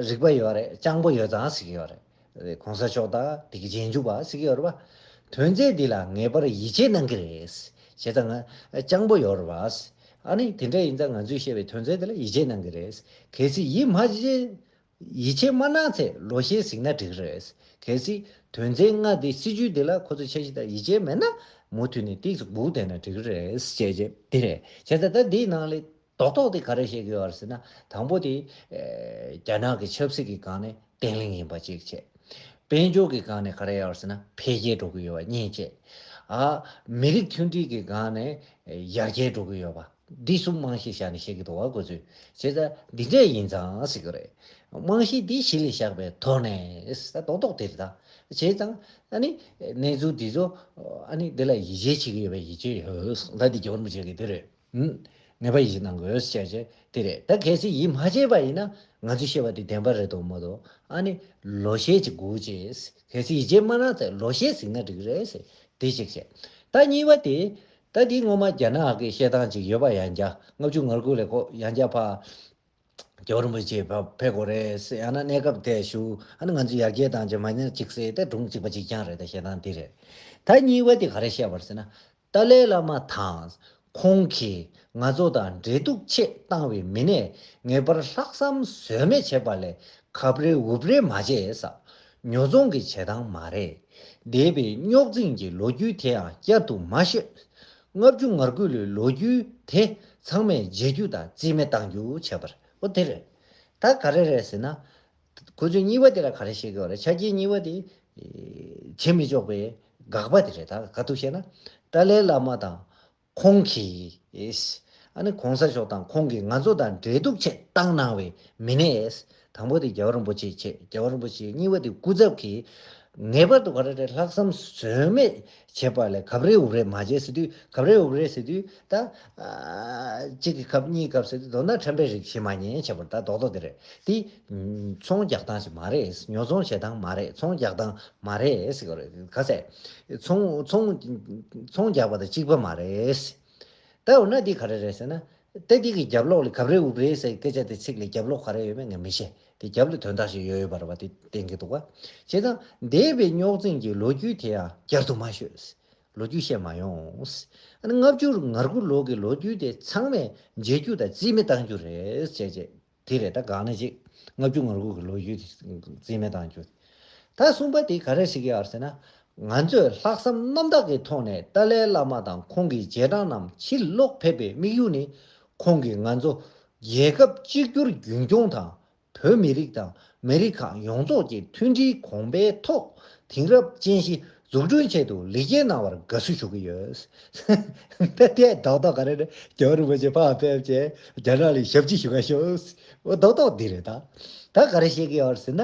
རིག་པ་ཡོད་རེད། སྤྱང་པོ་ཡོད་ཙང་ཟེར་གྱི་ཡོད་རེད། གོང་ས་མཆོག་དང་དེ་གི་རྗེས་འཇུག་པ་ཟེར་གྱི་ཡོད་རེད་པ། དོན་ཚན་འདི་ལ་ངེས་པར་ཡིད་ཆེས་གནང་གི་རེད། བྱས་ཙང་ང་སྤྱང་པོ་ཡོད་རེད་པ། ཨ་ནི་དེ་འདྲ་ཡིན་ཙང་ང་ཚོས་བཤད་པའི་དོན་ཚན་འདི་ལ་ཡིད་ཆེས་གནང་གི་རེད། གལ་སྲིད་ཡིད་མ་ཆེས། ཡིད་ཆེས་མ་གནང་ཚེ་ལོ་ཤས་གཟིགས་ན་འགྲིག་གི་རེད། གལ་སྲིད་དོན་ཚན་ལྔ་འདི་སྲིད་ཇུས་འདི་ལ་ཁོ་ཚོ་འཆར་གཞི་དང་ཡིད་ཆེས་མེད་ན་མུ་མཐུད་ནས་ཏིག་ཙམ་སྒུག་བསྡད་ན་འགྲིག་གི་རེད་ཅེས་བྱས་འདི་རེད། བྱས་ཙང་ད་འདིའི་ནང་ལས་རྡོག་རྡོག་དེ་ག་རེ་བཤད་ཀྱི་ཡོད་རེད་ཟེར་ན། དང་པོ་དེ་རྒྱ་ནག་གི་ཆབ་སྲིད་ཀྱི་སྒང་ནས་བརྟན་ལྷིང་ཡིན་པ་གཅིག་བྱས། དཔལ་འབྱོར་གྱི་སྒང་ནས་ག་རེ་ཡོད་རེད་ཟེར་ན་འཕེལ་རྒྱས་འགྲོ་གི་ཡོད་པ་གཉིས་བྱས། ཨ། མི་རིགས་མཐུན་སྒྲིལ་གྱི་སྒང་ནས་ཡར་རྒྱས་འགྲོ་གི་ཡོད་པ། འདི་གསུམ་རྨང་གཞི་བཞག་ནས་བཤད་ཀྱི་འདུག་བ་ཁོ་ཚོས། བྱས་ཙང་འདི་འདྲས་ཡིན་ཙང་ཟེར་གྱི་རེད། རྨང་གཞི་འདི་གཞི་ལ་བཞག་པའི་ཐོག་ནས་ད་རྡོག་རྡོག་དེ་རེད་ད། བྱས་ཙང་ཨ་ནི་གནས་ཚུལ་འདི་ཚོ་ཨ་ནི་འདི་ལ་ཡིད་ཆེས་བྱེད་ཀྱི་ཡོད་པའི་ཡིད་ཆེས་ཡོད། ད་འདི་རྒྱལ་བ་རིན་པོ་ཆེ་གི་འདི་རེད། ངེས་པ་ཡིད་ཆེས་གནང་དགོས་ཟེར་བྱས་དེ་རེད། ད་གལ་སྲིད་ཡིད་མ་ཆེས་པ་ཡིན་ན་ང་ཚོས་བཤད་པ་དེ་བདེན་པ་རེད་འདུག་མ་གཏོགས་ཨ་ནི་ལོ་ཤས་ཅིག་སྒུག་བྱས། གལ་སྲིད་ཡིད་ཆེས་མ་གནང་ཚེ་ལོ་ཤས་གཟིགས་ན་འགྲིག་རེད་ཟེར། དེ་གཅིག་བྱས། ད་གཉིས་པ་དེ། ད་དེ་སྔོན་མ་རྒྱ་ནག་གི་བཤད་སྟངས་ཅིག་ཡོད་པ། ཡང་བསྐྱར་ལྔ་བཅུ་ང་དགུ་ལ་ཁོ་ཡང་བསྐྱར་ཕར་རྒྱལ་བ་རིན་པོ་ཆེ་ཕར་ཕེབས་དགོས་རེད་ཟེར། ཡང་ན་གནས་སྐབས་དེ་བཞུགས། ཨ་ནི་ང་ཚོས་ཡར་རྒྱས་བཏང་བྱས་མ་ཉར་ཅིག་ཟེར་ཏེ་སྒྲུང་གཅིག་པ་གཅིག་རྐྱང་རེད། ད་བཤད་སྟངས་དེ་རེད། ད་གཉིས་པ་དེ་ག་རེ་བཤད་པ་རེད་ཟེར་ན། ཏཱ་ལའི་བླ་མ་དང་ཁོང་གིས་ང་ཚོ་དང་འབྲེལ་གཏུག་ཆེད་བཏང་བའི་མི་སྣས་ངེས་པར་ལྷག་བསམ་ཟོལ་མེད་བྱེད་པ་ལས་གབ་རེ་འུབ་རེ་མ་བྱས་ཟེར། ཉོ་ཚོང་གི་བྱེད་སྟངས་མ་རེད། འདས་པའི་རྙོག་འཛིང་གི་ལོ་རྒྱུས་དེའང་བསྐྱར་དུ་མ་ཤོད། ལྔ་བཅུ་ང་དགུ་ལོའི་ལོ་རྒྱུས་དེ་ཚང་མས་བརྗེད་རྒྱུ་དང་རྩིས་མེད་གཏང་རྒྱུ་བྱས་པ་རེད། འོ་དེ་རེད། ད་ག་རེ་རེད་ཟེར་ན། ཁོ་ཚོས་གཉིས་པ་དེ་ལ་ག་རེ་བཤད་ཀྱི་ཡོད་རེད། ཆ་རྐྱེན་གཉིས་པ་དེ་བྱེད་མི་ཆོག་པའི་དགག་པ་དེ་རེད། ད་ག་དུས་བཤད་ན། ཏཱ་ལའི་བླ་མ་དང་ཁོང་གིས་ཨ་ནི་གོང་ས་མཆོག་དང་ཁོང་གིས་ང་ཚོ་དང་འབྲེལ་གཏུག་ཆེད་བཏང་གནང་བའི་མི་སྣས། དང་པོ་དེ་རྒྱལ་བ་རིན་པོ་ཆེ་བྱས། རྒྱལ་བ་རིན་པོ་ཆེ། གཉིས་པ་དེ་སྐུ་ཚབ་ཀྱིས་ངེས་པར་དུ་ག་རེ་རེད། ལྷག་བསམ་ཟོལ་མེད་བྱེད་པ་ལས་གབ་རེ་འུབ་རེ་མ་བྱས་ཟེར་དུས། གབ་རེ་འུབ་རེ་ཟེར་དུས་ད། ཨ། གཅིག་གིས་གབ་གཉིས་གབ་ཟེར་དུས་མདོར་ན་ཁྲམ་པའི་རིགས་བྱེད་མ་ཉན་བྱས་པ་རེད། ད་རྡོག་རྡོག་དེ་རེད། དེ་ཚོང་རྒྱག་སྟངས་ཤིག་མ་རེད། ཉོ་ཚོང་བྱེད་སྟངས་མ་རེད། ཚོང་རྒྱག་སྟངས་མ་རེད་ཟེར་གྱི་རེད། ག་ཟེར། ཚོང་ཚོང་ཚོང་རྒྱག་པ་དང་གཅིག་པ་མ་རེད། ད་འོ་ན་འདི་ག་རེ་རེད་ཟེར་ན། ད་འདི་གི་རྒྱབ་ལོགས་ལ་གབ་རེ་འུབ་རེ་ཟེར་སྐད་ཆ་དེ་ཚིག་ལ་རྒྱབ་ལོགས་ག་རེ་ཡོད་མེད་ངས་མི་ཤེས། དེ་རྒྱབ་ལ་དོན་དག་ཞིག་ཡོད་ཡོད་པ་རེད་པ། དེ་བསྟན་གྱི་འདུག་ག་བྱས་ཙང་འདས་པའི་རྙོག་འཛིང་གི་ལོ་རྒྱུས་དེ་ཡང་བསྐྱར་དུ་མ་ཤོད། ལོ་རྒྱུས་བཤད་མ་ཡོང་། ཨ་ནི་ལྔ་བཅུ་ང་དགུ་ལོ་གི་ལོ་རྒྱུས་དེ་ཚང་མས་བརྗེད་རྒྱུ་དང་རྩིས་མེད་གཏང་རྒྱུ་རེད་ཅེས་བྱས། དེ་རེད། ད་གང་ནས་ཅིག་ལྔ་བཅུ་ང་དགུ་གི་ལོ་རྒྱུས་དེ་རྩིས་མེད་གཏང་རྒྱུ། ད་གསུམ་པ་དེ་ག་རེ་ཟེར་གྱི་ཡོད་ཟེར་ན། ང་ཚོས་ལྷག་བསམ་རྣམ་དག་གི་ཐོག་ནས་ཏཱ་ལའི་བླ་མ་དང་ཁོང་གི་རྗེས་འབྲང་རྣམས་ཕྱིར་ལོག་ཕེབས་པའི་དམིགས་ཡུལ་ནི། ཁོང་གིས་ང་ཚོ་རྒྱལ་ཁབ་གཅིག་གྱུར་རྒྱུན་སྐྱོང་དང་། བོད་མི་རིགས་དང་མི་རིགས་ཁག་ཡོངས་རྫོགས་ཀྱི་མཐུན་སྒྲིལ་གོང་འཕེལ་ཐོག་དེང་རབས་ཅན་ཞིག་འཛུགས་སྐྲུན་ཆེད་དུ་ལེགས་སྐྱེས་གནང་བར་དགའ་བསུ་ཞུ་གི་ཡོད། ད་དེ་རྡོག་རྡོག་ག་རེ་རེད། རྒྱལ་བ་རིན་པོ་ཆེ་ཕར་ཕེབས་བྱས་རྒྱ་ནག་ལ་ཞབས་ཕྱི་ཞུ་ག་ཤོག་འོ་རྡོག་རྡོག་འདི་རེད་ད། ད་ག་རེ་བཤད་ཀྱི་ཡོད་ཟེར་ན།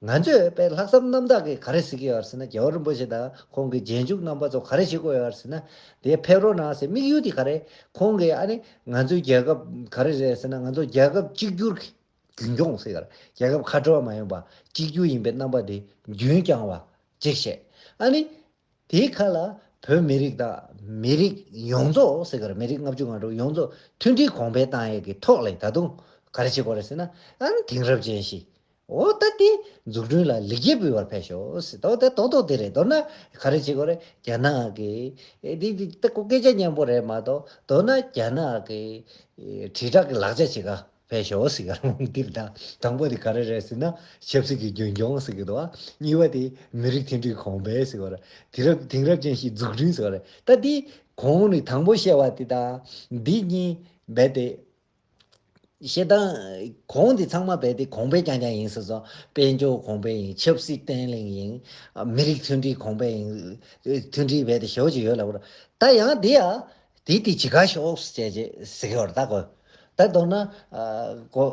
ང་ཚོས་དཔེ་ལྷག་བསམ་རྣམ་དག་གིས་ག་རེ་ཟེར་གྱི་ཡོད་ཟེར་ན། རྒྱལ་བ་རིན་པོ་ཆེ་དང་ཁོང་གི་རྗེས་འཇུག་རྣམ་པ་ཚོ་ག་རེ་བྱེད་དགོས་ཡོད་ཟེར་ན། དེ་ཕེབས་རོགས་གནང་ཟེར། དམིགས་ཡུལ་དེ་ག་རེ། ཁོང་གིས་ཨ་ནི་ང་ཚོའི་རྒྱལ་ཁབ་ག་རེ་རེད་ཟེར་ན། ང་ཚོ་རྒྱལ་ཁབ་གཅིག་གྱུར་གྱི་རྒྱུན་སྐྱོང་ཟེར་གྱི་རེད། རྒྱལ་ཁབ་ཁ་བྲལ་བ་མ་ཡིན་པ་གཅིག་གྱུར་ཡིན་པའི་རྣམ་པ་དེ་རྒྱུན་བསྐྱང་བ་གཅིག་བྱས། ཨ་ནི་དེའི་ཁ་ལ་བོད་མི་རིགས་དང་མི་རིགས་ཡོངས་རྫོགས་ཟེར་གྱི་རེད། མི་རིགས་ལྔ་བཅུ་ང་དྲུག་ཡོངས་རྫོགས་མཐུན་སྒྲིལ་གོང་འཕེལ་བཏང་ཡས་ཀྱི་ཐོག་ལ་ད་དུང་ག་རེ་བྱེད་དགོས་རེད་ཟེར་ན། ཨ་ནི་དེང་རབས་ཅན་ཞིག་འོ་ད་དེ་འཛུགས་སྐྲུན་ལ་ལེགས་སྐྱེས་འབུལ་བར་ཕེབས་ཤོག་ཟེར། ད་ད་རྡོག་རྡོག་དེ་རེད། མདོར་ན་ག་རེ་བྱེད་དགོས་རེད། རྒྱ་ནག་གི་ཨེ་འདི་འདི་ད་ཁོ་སྐད་ཆ་སྙན་པོ་རེད་མ་གཏོགས། མདོར་ན་རྒྱ་ནག་གི་ཨེ་དྲིལ་བསྒྲགས་ཀྱི་ལག་ཆ་བྱེད་ག་ཕེབས་ཤོག་ཟེར་ག་རང་འདིར། ད་དང་པོ་དེ་ག་རེ་རེད་ཟེར་ན་ཆབ་སྲིད་ཀྱི་རྒྱུན་སྐྱོང་ཟེར་གི་འདུག་ཨ། གཉིས་པ་དེ་མི་རིགས་མཐུན་སྒྲིལ་གོང་འཕེལ་ཟེར་གི་རེད། དེང་རབས་དེང་རབས་ཅན་ཞིག་འཛུགས་སྐྲུན་ཟེར་གི་རེད། ད་འདི་གོང་ནས་དང་པོ་བཤད་པ་དེ་དང་འདི་གཉིས་རྦད་དེ། བཤད་སྟངས་གོང་དེ་ཚང་མ་རྦད་དེ་གོང་འཕེལ་རྐྱང་རྐྱང་ཡིན་ཟེར་སོང་། དཔལ་འབྱོར་གོང་འཕེལ་ཡིན། ཆབ་སྲིད་བརྟན་ལྷིང་ཡིན། མི་རིགས་མཐུན་སྒྲིལ་གོང་འཕེལ་ཡིན། མཐུན་སྒྲིལ་རྦད་དེ་ཞེ་པོ་ཅིག་ཡོད་ལབ་དགོས་རེད། ད་ཡང་འདི་ཡ་དེ་དེ་ཇི་ག་ཤོག་ཟེར་ཟེར་གི་ཡོད་རེད། ད་གོ་ད་མདོར་ན་གོ་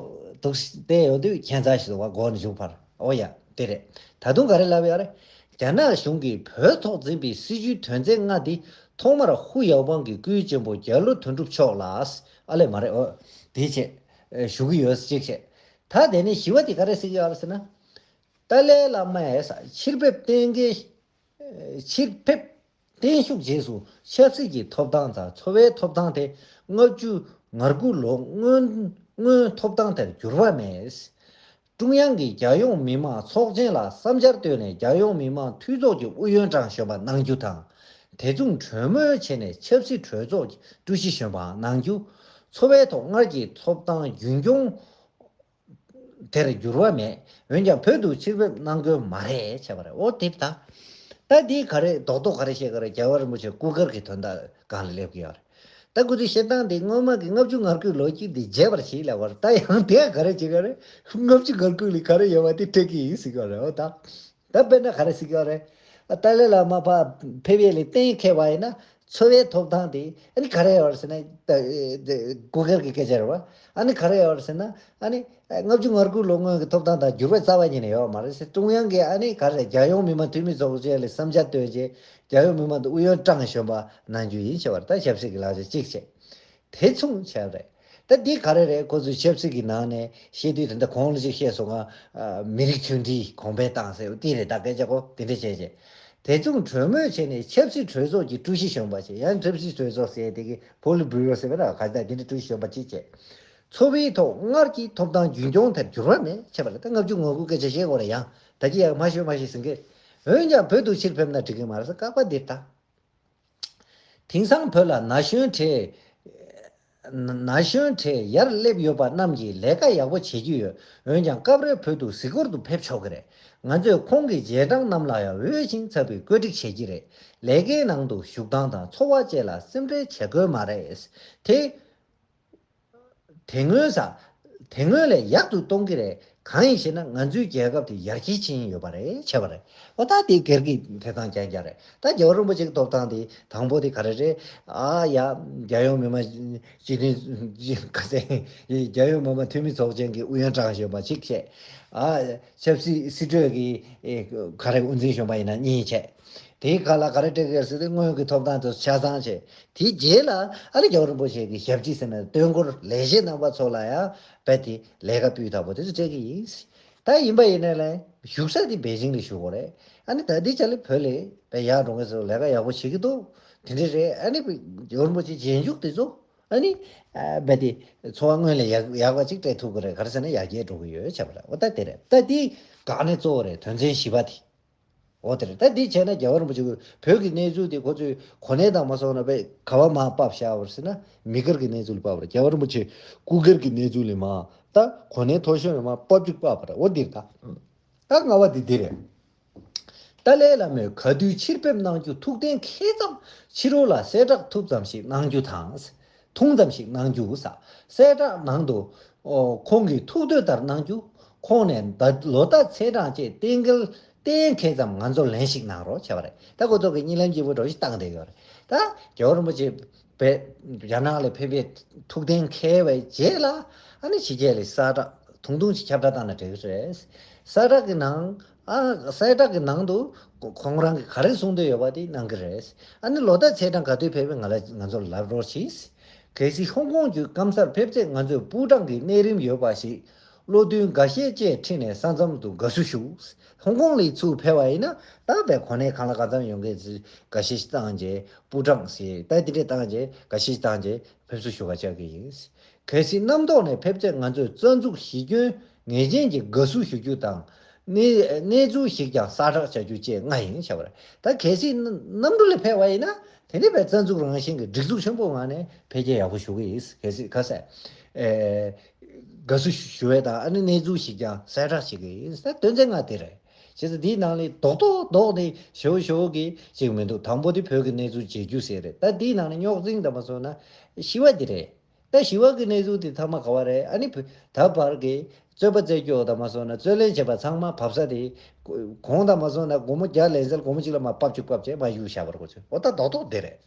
འདུག་བལྟས་ཡོང་དུས་ཁྱད་མཚར་ཞིག་འདུག་བ། མགོ་ནས་མཇུག་བར། ཨོ་ཡ་དེ་རེད། ད་དུང་ག་རེ་ལབ་ཡོད་རེད། རྒྱ་ནག་གཞུང་གིས་བོད་ཐོག་འཛིན་པའི་སྲིད་བྱུས་དོན་ཚན་ལྔ་འདི་ཐོག་མར་ཧུ་ཡའོ་པང་གི་སྐུའི་གཅེན་པོ་རྒྱ་ལོ་དོན་གྲུབ་མཆོག་ལ། ཨ་ལས་མ་རེད། ཨོ་དེ་བྱས་ཞུ་གི་ཡོད་ཅེས་བཤད། ད་དེ་ནས་བཞི་པ་དེ་ག་རེ་ཟེར་གྱི་ཡོད་རེད་ཟེར་ན། ཏཱ་ལའི་བླ་མས་ཕྱིར་ཕེབས་གཏན་འཁེལ། ཕྱིར་ཕེབས་བརྟན་བཞུགས་རྗེས་སུ་ཆབ་སྲིད་ཀྱི་ཐོབ་ཐང་དང་འཚོ་བའི་ཐོབ་ཐང་དེ་ལྔ་བཅུ་ང་དགུ་ལོ་སྔོན་སྔོན་ཐོབ་ཐང་དེར་འགྱུར་བ་མེད། ཀྲུང་དབྱང་གིས་རྒྱལ་ཡོངས་མི་དམངས་ཚོགས་ཆེན་ལ་བསམ་འཆར་བཏོན་ནས་རྒྱལ་ཡོངས་མི་དམངས་འཐུས་ཚོགས་ཀྱི་ཨུ་ཡོན་ཀྲང་གཞོན་པ་གནང་རྒྱུ་དང་། དེ་མཚུངས་གྲོས་མོལ་བྱས་ནས་ཆབ་སྲིད་གྲོས་ཚོགས་ཀྱི་ཀྲུའུ་ཞི་གཞོན་པའང་གནང་རྒྱུ། འཚོ་བའི་ཐོག་སྔར་གྱི་ཐོབ་ཐང་རྒྱུན་སྐྱོང་དེར་འགྱུར་བ་མེད། འོན་ཀྱང་བོད་དུ་ཕྱིར་ཕེབས་གནང་དགོས་མ་རེད་བྱས་པ་རེད། འོ་དེ་ད། ད་འདི་ག་རེ་རྡོག་རྡོག་ག་རེ་བཤད་ག་རེ། རྒྱལ་བ་རིན་པོ་ཆེ་སྐུ་སྒེར་གྱི་དོན་དག་སྒང་ལ་སླེབས་ཀྱི་ཡོད་རེད། ད་ཁོ་ཚོའི་བཤད་སྟངས་འདི་སྔོན་མ་གི་ལྔ་བཅུ་ང་དགུའི་ལོ་རྒྱུས་འདི་བརྗེད་པར་གྱིས་ལབ་པ་རེད། ད་ཡང་དེ་ག་རེ་བྱེད་ག་རེད། ལྔ་བཅུ་ང་དགུ་ལ་ག་རེ་ཡོད་པ་དེ་འཕྲད་ཀྱི་ཡིན་ཟེར་གྱི་ཡོད་རེད། འོ་ད། ད་དཔེར་ན་ག་རེ་ཟེར་གྱི་ཡོད་རེད། ཏཱ་ལའི་བླ་མ་ཕར་ཕེབས་ཡས་ལ་གཏན་འཁེལ་བ་ཡིན་ན། འཚོ་བའི་ཐོབ་ཐང་དེ་ཨ་ནི་ག་རེ་ཡོད་རེད་ཟེར་ན། ད་ཨེ་དེ་སྐུ་སྒེར་གྱི་སྐད་ཆ་རེད་བ། ཨ་ནི་ག་རེ་ཡོད་རེད་ཟེར་ན། ཨ་ནི་ལྔ་བཅུ་ང་དགུ་ལོ་སྔོན་གྱི་ཐོབ་ཐང་དང་འགྱུར་བ་རྩ་བ་ཉིད་ནས་ཡོད་མ་རེད་ཟེར། ཀྲུང་དབྱང་གིས་ཨ་ནི་ག་རེ། རྒྱལ་ཡོངས་མི་དམངས་འཐུས་མི་ཚོགས་ཆེན་ལ་བསམ་འཆར་བཏོན་རྗེས་རྒྱལ་ཡོངས་མི་དམངས་ཨུ་ཡོན་ཀྲང་གཞོན་པ་གནང་རྒྱུ་ཡིན་བྱས་པ་རེད། ད་ཆབ་སྲིད་ཀྱི་ལག་ཆ་གཅིག་བྱས། དེ་མཚུངས་བྱས་པ་རེད། ད་འདི་ག་རེ་རེད། ཁོ་ཚོས་ཆབ་སྲིད་ཀྱི་ནང་ནས་བཤད་དུས་དེ་འདྲ་གོང་ལ་ཅིག་བཤད་སོང་ང་། ཨ། མི་རིགས་མཐུན་སྒྲིལ་གོང་འཕེལ་བཏང་ཟེར་བ་དེ་རེད། ད་སྐད་ཆ་གོ་དེ་འདྲ་བྱས་བྱས། དེ་མཚུངས་གྲོས་མོལ་བྱས་ནས་ཆབ་སྲིད་གྲོས་ཚོགས་ཀྱི་ཀྲུའུ་ཞི་གཞོན་པ་བྱས། ཡང་ཆབ་སྲིད་གྲོས་ཚོགས་ཟེར་དེ་གི་ཕོ་ལི་སྦུ་རོ་ཟེར་བ་ལ་ག་ད་དེ་འདྲ་ཀྲུའུ་ཞི་གཞོན་པ་གཅིག་བྱས། འཚོ་བའི་ཐོག་སྔར་གྱི་ཐོབ་ཐང་རྒྱུན་སྐྱོང་དེར་འགྱུར་བ་མེད་བྱས་པ་རེད། ད་ལྔ་བཅུ་ང་དགུ་སྐད་ཆ་བཤད་དགོས་རེད། ཡང་ད་གི་ཡང་མ་ཤོད་མ་ཤོད་ཟེར་མཁན། འོན་ཀྱང་བོད་དུ་ཕྱིར་ཕེབས་ན་འགྲིག་གི་མ་རེད་ཟེར། བཀག་པ་འདིར་ད། དེང་སང་བོད་ལ་ན་གཞོན་གྲས། ན་གཞོན་གྲས་ཡར་སླེབས་ཡོད་པ་རྣམས་ཀྱིས་ལས་ཀ་ཡག་པོ་བྱེད་ཀྱི་ཡོད། འོན་ཀྱང་སྐབས་རེ་བོད་དུ་གཟིགས་སྐོར་དུ་ཕེབས་ཆོག་གི་རེད། ང་ཚོས་ཁོང་གི་རྗེས་འབྲང་རྣམས་ལ་ཡང་འོས་ཤིང་འཚམ་པའི་བཀོད་སྒྲིག་བྱེད་ཀྱི་རེད། ལས་ཀའི་ནང་དུ་བཞུགས་སྟངས་དང་འཚོ་བ་བཅས་ལ་སེམས་ཁྲལ་བྱེད་དགོས་མ་རེད། དེ། དེ་སྔོན་ས། དེ་སྔོན་ལས་ཡག་ཏུ་གཏོང་གི་རེད། གང་ཡིན་ཞེ་ན། ང་ཚོའི་རྒྱལ་ཁབ་དེ་ཡར་རྒྱས་ཕྱིན་ཡོད་པ་རེད་བྱས་པ་རེད། འོ་ད་དེ་སྒེར་གྱི་ཐེབས་སྟངས་རྐྱང་རྐྱང་རེད། ད་རྒྱལ་བ་རིན་པོ་ཆེ་གི་ཐོབ་ཐང་དེ་དང་པོ་དེ་ག་རེ་རེད། ཨ་ཡ། རྒྱལ་ཡོངས་མི་དམངས་སྤྱི་འཐུས་ག་ཚད། རྒྱལ་ཡོངས་མི་དམངས་འཐུས་མི་ཚོགས་ཆེན་གྱི་ཨུ་ཡོན་ཀྲང་གཞོན་པ་གཅིག་བྱས། ཨ། ཆབ་སྲིད་སྲིད་གྲོས་ཀྱི་ཨེ་ག་རེ་དབུ་འཛིན་གཞོན་པ་ཡིན་ན་གཉིས་བྱས། དེའི་ཁ་ལ་ག་རེ་སྤྲད་ཀྱི་ཟེར་ཏེ། སྔོན་གྱི་ཐོབ་ཐང་དེ་ཚོ་ཆ་ཚང་བྱས། དེའི་རྗེས་ལ་ཨ་ནི་རྒྱལ་བ་རིན་པོ་ཆེ་གི་ཞབས་ཕྱི་ཟེར་ན་སྟོན་འཁོར་ལས་བྱེད་རྣམ་པ་ཚོ་ལ་ཡང་རྦད་དེ་ལས་ཀ་སྤུས་དག་པོ་དེ་ཚོ་སྤྲད་ཀྱི་ཡིན། ད་ཡིན་པ་ཡིན་ནའི་ལས་བཞུགས་ས་དེ་པེ་ཅིང་ལ་བཞུགས་དགོས་རེད། ཨ་ནི་ད་ལྟའི་ཆ་ལ་བོད་ལ་རྦད་ཡར་འགྲོ་མཁན་ཚོ་ལས་ཀ་ཡག་པོ་བྱེད་ཀྱི་འདུག་དེ་འདྲ་རེད། ཨ་ནི་རྒྱལ་བ་རིན་པོ་ཆེ་རྗེས་འཇུག་དེ་ཚོ་ཨ་ནི་ཨ་རྦད་དེ་འཚོ་བ་སྔོན་ལས་ཡག་ཡག་པ་ཅིག་སྤྲད་ཐུབ་ཀྱི་རེད། ག་རེ་ཟེར་ན་ཡར་རྒྱས་འགྲོ་གི་ཡོད་བྱས་པ་རེད། འོ་ད་དེ་རེད། ད་དེའི་འགག་གནད་གཙོ་བོ་རེད། དོན་ཚན་བཞི་པ་དེ། འོ་དེ་རེད། ད་འདི་བྱས་ན་རྒྱལ་བ་རིན་པོ་ཆེ་བོད་ཀྱི་གནས་ཚུལ་དེ་ཁོ་ཚོས་གོ་གནས་དང་མ་སོང་ན་བས་ག་བ་མར་ཕབ་བཞག་པ་རེད་ཟེར་ན། མི་སྒེར་གྱི་གནས་ཚུལ་ལ་ཕབ་པ་རེད། རྒྱལ་བ་རིན་པོ་ཆེ་སྐུ་སྒེར་གྱི་གནས་ཚུལ་ལ་མར་ད་གོ་གནས་མཐོ་ཤོས་ལ་མར་ཕབ་བཅུག་ཕབ་པ་རེད། འོ་འདིར་ད། ད་ལྔ་པ་འདི་འདི་རེད། ཏཱ་ལའི་བླ་མས་ག་དུས་ཕྱིར་ཕེབས་གནང་རྒྱུ་ཐུགས་གཏན་འཁེལ་ཙམ་ཕྱི་རོལ་ལ་གསལ་བསྒྲགས་ཐུབ་ཙམ་ཞིག་གནང་རྒྱུ་དང་། ཐུང་ཙམ་ཞིག་གནང་རྒྱུ་ས། གསལ་བསྒྲགས་ནང་དུ། ཨོ། ཁོང་གི་ཐུགས་འདོད་ལྟར་གནང་རྒྱུ། ཁོང་ནས་ད་ལོ་ཟླ་ཚེས་གྲངས་བཅས་གཏན་འཁེལ་གཏན་འཁེལ་ཙམ་ང་ཚོར་ལན་ཞིག་གནང་རོགས་བྱས་པ་རེད། ད་ཁོ་ཚོ་གི་གཉིད་ལམ་སྐྱིད་པོ་འདྲ་བོ་ཞིག་བཏང་བསྡད་ཡོད་རེད། ད་རྒྱལ་བ་རིན་པོ་ཆེ་བས་རྒྱ་ནག་ལ་ཕེབས་པའི་ཐུགས་གཏན་འཁེལ་བའི་རྗེས་ལ། ཨ་ནི་ཕྱི་རྒྱལ་ལ་གསལ་བསྒྲགས་ཐུང་ཐུང་ཞིག་ཁྱབ་བསྒྲགས་བཏང་ན་འགྲིག་གི་རེད། གསལ་བསྒྲགས་ཀྱི་ནང་། ཨ། གསལ་བསྒྲགས་ཀྱི་ནང་དུ་ཁོང་རང་གིས་ག་རེ་གསུང་འདོད་ཡོད་པ་དེ་གནང་གི་རེད། ཨ་ནི་ལོ་ཟླ་ཚེས་གྲངས་ག་དུས་ཕེབས་པའི་ང་ལ་ང་ཚོར་ལབ་རོགས་གྱིས། གལ་སྲིད་ཧོང་ཀོང་བརྒྱུད་སྐམ་སར་ཕེབས་ཚེ་ང་ཚོས་པུའུ་ཀྲང་གི་གནས་རིམ་ཡོད་པ་ཞིག་བློ་མཐུན་འགའ་ཤས་བཅས་ཁྲིད་ནས་ས་མཚམས་སུ་དགའ་བསུ་ཞུ། ཧོང་ཀོང་ལ་ཚུར་ཕེབས་པ་ཡིན་ན་ད་བས་གོ་གནས་གང་ལ་གང་འཚམ་ཡོད་མཁན་ཚོས་འགའ་ཤས་ཤིག་བཏང་རྗེས། པུའུ་ཀྲང་ཟེར་ད་དེ་འདྲས་བཏང་རྗེས། འགའ་ཤས་ཤིག་བཏང་རྗེས་ཕེབས་བསུ་ཞུ་ག་བཅར་གྱི་ཡིན། གལ་སྲིད་གནམ་ཐོག་ནས་ཕེབས་ཚེ་ང་ཚོས་རྩ་འཛུགས་གཞི་ཁྱོན་ངེས་ཅན་གྱི་དགའ་བསུ་ཞུ་རྒྱུ་དང་། གནས་གནས་ཚུལ་ཞིག་ཀྱང་གསལ་བསྒྲགས་བྱ་རྒྱུ་བཅས་ལྔ་ཡིན་བྱ་བ་རེད། ད་གལ་སྲིད་གནམ་གྲུ་ལ་ཕེབས་པ་ཡིན་ན། དེ་ནི་བས་རྩ་འཛུགས་རང་བཞིན་གྱི་སྒྲིག་འཛུགས་ཆེན་པོའི་ངང་ནས་འཕེལ་རྒྱས་ཡག་པོ་ཞུ་གི་ཡིན། གལ་སྲིད་ཁ་གསལ། ཨེ། དགའ་བསུ་ཞུ་བའི་དང་། ཨ་ནི་གནས་ཚུལ་ཞིག་ཀྱང་གསལ་བསྒྲགས་བྱེད་ཀྱི་ཡིན། ད་དོན་ཚན་ལྔ་དེ་རེད། བྱས་ཙང་འདིའི་ནང་ནས་རྡོག་རྡོག་རྡོག་ནི་ཞེ་པོ་ཞེ་པོ་གི་ཅིག་མི་འདུག་དང་པོ་དེ་བོད་ཀྱི་གནས་ཚུལ་བརྗེ་རྒྱུ་ཟེར་རེད། ད་འདིའི་ནང་ནས་རྙོག་འཛིང་དང་མ་སོང་ན་བཞི་པ་འདི་རེད། ད་བཞི་པ་གི་གནས་ཚུལ་དེ་ཐ་མ་ག་བ་རེད། ཨ་ནི་བུ་ད་བར་གྱི་རྩོད་པ་རྩོད་རྒྱུ་དང་མ་སོང་ན་རྩོད་ལེན་བྱས་པ་ཚང་མ་བབས་ས་དེ་གོང་དང་མ་སོང་ན་སྒོར་མོ་བརྒྱ་ལེན་སར་སྒོར་མོ་གཅིག་ལ་མར་ཕབ་བཅུག་ཕབ་བྱས་མར་གཡུགས་བཞག་པ་རེད། ཁོ་ཚོས། འོ་ད་རྡོག་རྡོག་དེ་རེད།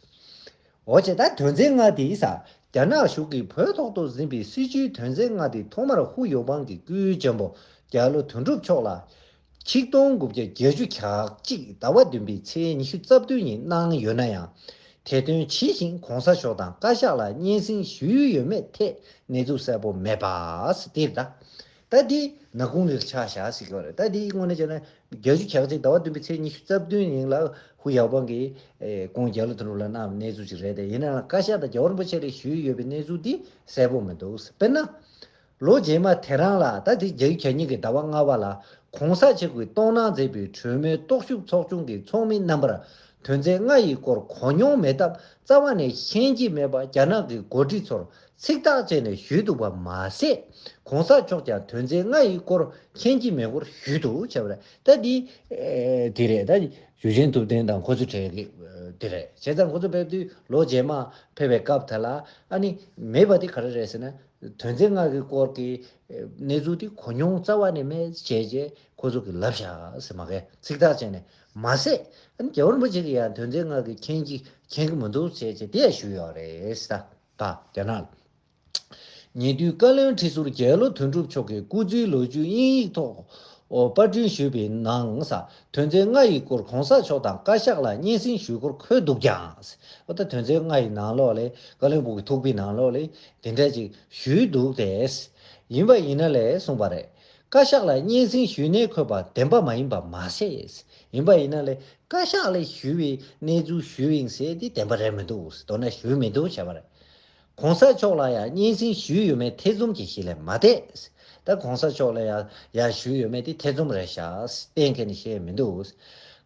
འོ་བྱས། ད་དོན་ཚན་ལྔ་དེ་ས། རྒྱ་ནག་གཞུང་གིས་བོད་ཐོག་ཏུ་འཛིན་པའི་སྲིད་བྱུས་དོན་ཚན་ལྔ་དེ་ཐོག་མར་ཧུའུ་ཡོ་པང་གི་སྐུའི་གཅེན་པོ་རྒྱ་ལོ་དོན་གྲུབ་མཆོག་ལ། ཆིག་སྟོང་དགུ་བརྒྱ་བརྒྱད་ཅུ་གྱ་གཅིག་ཟླ་བ་བདུན་པའི་ཚེས་ཉི་ཤུ་རྩ་བདུན་ཉིན་གནང་ཡོད་ན་ཡང་། དེ་དོན་ཇི་བཞིན་གོང་ས་མཆོག་དང་བཀའ་ཤག་ལ་སྙན་སེང་ཞུས་ཡོད་མེད་ཐད་གནས་ཚུལ་གསལ་པོ་མེད་པ། འདིར་ད། ད་འདི་ ནག་ཁུང་ལ་ཆགས་བཞག་ཟེར་གྱི་ཡོད་རེད། ད་དེའི་དངོས་གནས་བྱས་ན་བརྒྱད་ཅུ་གྱ་གཅིག་ཟླ་བ་བདུན་པའི་ཚེས་ཉི་ཤུ་རྩ་བདུན་ཉིན་ལ་ཧུ་ཡའོ་པང་གིས་ཨེ་ཁོང་རྒྱ་ལོ་དོན་གྲུབ་ལ་གནང་བའི་གནས་ཚུལ་ཅིག་རེད་དེ། ཡིན་ནའང་བཀའ་ཤག་དང་རྒྱལ་བ་རིན་པོ་ཆེ་ལ་ཞུས་ཡོད་པའི་གནས་ཚུལ་འདི་གསལ་པོ་མི་འདུག། དཔེར་ན། ལོ་རྗེས་མ་དེ་རང་ལ། ད་དེ་རྒྱ་ཡིག་གྱ་གཉིས་ཀྱི་ཟླ་བ་ལྔ་པ་ལ་གོང་ས་མཆོག་གིས་གཏོང་གནང་མཛད་པའི་གྲོས་མོལ་རྟོག་ཞིབ་ཚོགས་ཆུང་གི་ཚོགས་མི་རྣམ་པར་དོན་ཚན་ལྔ་ཡི་སྐོར་གོ་མྱོང་མེད་སྟབས་རྩ་བ་ནས་ཤེས་ཀྱི་མེད་པ་རྒྱ་ནག་གི་འགོ་ཁྲིད་ཚོར་ཚིག་ཐག་བཅད་ནས་ཞུས་འདུག་པ་མ་ཟད། གོང་ས་མཆོག་ཀྱང་དོན་ཚན་ལྔ་ཡི་སྐོར་མཁྱེན་གྱི་མེད་སྐོར་ཞུས་འདུག་བྱས་པ་རེད། ད་འདི་ཨེ་དེ་རེད། ད་ཞུ་ཆེན་ཐུབ་བསྟན་དང་ཁོ་ཚོ་གྲས་ཀྱི་ཨེ་དེ་རེད། བྱས་ཙང་ཁོ་ཚོ་ཕེབས་དུས་ལོ་རྗེས་མ་ཕེབས་པའི་སྐབས་དེ་ལ་ཨ་ནི་མེད་པ་དེ་ག་རེ་རེད་ཟེར་ན། དོན་ཚན་ལྔ་གི་སྐོར་གྱི་ཨེ་གནས་ཚུལ་དེ་གོ་མྱོང་རྩ་བ་ནས་མེད་བྱས་རྗེས་ཁོ་ཚོ་གིས་ལབ་བཞག་ཟེར་མ་གས་ཚིག་ཐག་བཅད་ནས་མ་ཟད། ཨ་ནི་རྒྱལ་བ་རིན་པོ་ཆེ་གིས་ཡང་དོན་ཚན་ལྔ་གི་མཁྱེན་གྱི་མཁྱེན་གྱི་མི་འདུག་བྱས་རྗེས་དེ་ཡང་ཞུས་ཡོད་རེད་ཟེར། ད་རྒྱ་ནག་ཉེ་དུས་བཀའ་བློན་ཁྲི་ཟུར་རྒྱལ་ལོ་དོན་གྲུབ་མཆོག་གི་སྐུ་ཚེའི་ལོ་རྒྱུས་དབྱིན་ཡིག་ཐོག་ཨོ་པར་སྐྲུན་ཞུས་པའི་ནང་ས་དོན་ཚན་ལྔ་ཡི་སྐོར་གོང་ས་མཆོག་དང་བཀའ་ཤག་ལ་སྙན་སེང་ཞུས་སྐོར་འཁོད་འདུག་ཀྱང་། ཨོ་ད་དོན་ཚན་ལྔ་ཡི་ནང་ལོགས་ལས་བཀའ་བློན་སྦུག་གི་ཐུག་པའི་ནང་ལོགས་ལས་དེ་འདྲ་ཅིག་ཞུས་འདུག་སྟེ། ཡིན་པ་ཡིན་ན་ལས་གསུངས་པ་རེད། བཀའ་ཤག་ལ་སྙན་སེང་ཞུས་ནས་འཁོད་པ་བདེན་པ་མ་ཡིན་པ་མ་ཟད། ཡིན་པ་ཡིན་ན་ལས་བཀའ་ཤག་ལ་ཞུས་པའི་གནས་ཚུལ་ཞུས་ཡིན་ཟེར་དེ་བདེན་པ་རེད་མི་འདུག། མདོར་ན་ཞུས་མི་འདུག་བྱས་པ་རེད། གོང་ས་མཆོག་ལ་ཡང་སྙན་སེང་ཞུས་ཡོད་མེད་ཐེ་ཚོམ་གྱི་གཞི་ལས་མ་འདས། ད་གོང་ས་མཆོག་ལ་ཡང་ཡང་ཞུས་ཡོད་མེད་དེ་ཐེ་ཚོམ་རེད་ཤག། གཏན་འཁེལ་ནས་བཤད་མི་འདུག།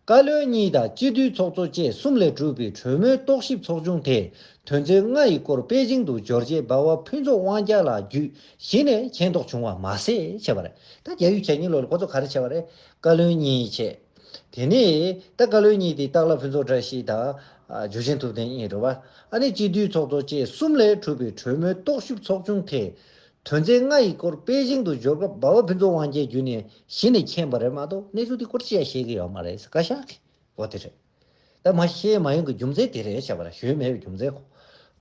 བཀའ་བློན་གཉིས་དང་སྤྱི་འཐུས་ཚོགས་གཙོ་བཅས་གསུམ་ལས་གྲུབ་པའི་གྲོས་མོལ་རྟོག་ཞིབ་ཚོགས་ཆུང་དེས་དོན་ཚན་ལྔ་ཡི་སྐོར་པེ་ཅིང་དུ་འབྱོར་རྗེས་འབའ་བ་ཕུན་ཚོགས་དབང་རྒྱལ་ལགས་བརྒྱུད་གཞི་ནས་མཁྱེན་རྟོགས་བྱུང་བ་མ་ཟད་བྱས་པ་རེད། ད་རྒྱ་ཡིག་གྱ་གཉིས་ལོ་ལ་ཁོ་ཚོ་ག་རེ་བྱས་པ་རེད། བཀའ་བློན་གཉིས་བྱས། དེ་ནས་ད་བཀའ་བློན་གཉིས་དེ་སྟག་ལྷ་ཕུན་ཚོགས་བཀྲ་ཤིས་དང་ཨ་འཇུ་ཆེན་ཐུབ་བསྟན་གཉིས་རེད་བ། ཨ་ནི་སྤྱི་འཐུས་ཚོགས་གཙོ་བཅས་གསུམ་ལས་གྲུབ་པའི་གྲོས་མོལ་རྟོག་ཞིབ་ཚོགས་ཆུང་དེས་དོན་ཚན་ལྔ་ཡི་སྐོར་པེ་ཅིང་དུ་འབྱོར་སྐབས་འབའ་བ་ཕུན་ཚོགས་དབང་རྒྱལ་བརྒྱུད་ནས་གཞི་ནས་མཁྱེན་པ་རེད་མ་གཏོགས་གནས་ཚུལ་དེ་སྐོར་ཅི་ཡང་ཤེས་ཀྱི་ཡོད་མ་རེད། བཀའ་ཤག་གིས་འོ་དེ་རེད། ད་མ་ཤེས་མ་ཡོང་གི་རྒྱུ་མཚན་དེ་རེད་བྱས་པ་རེད། ཞུས་མེད་པའི་རྒྱུ་མཚན་ཁོ།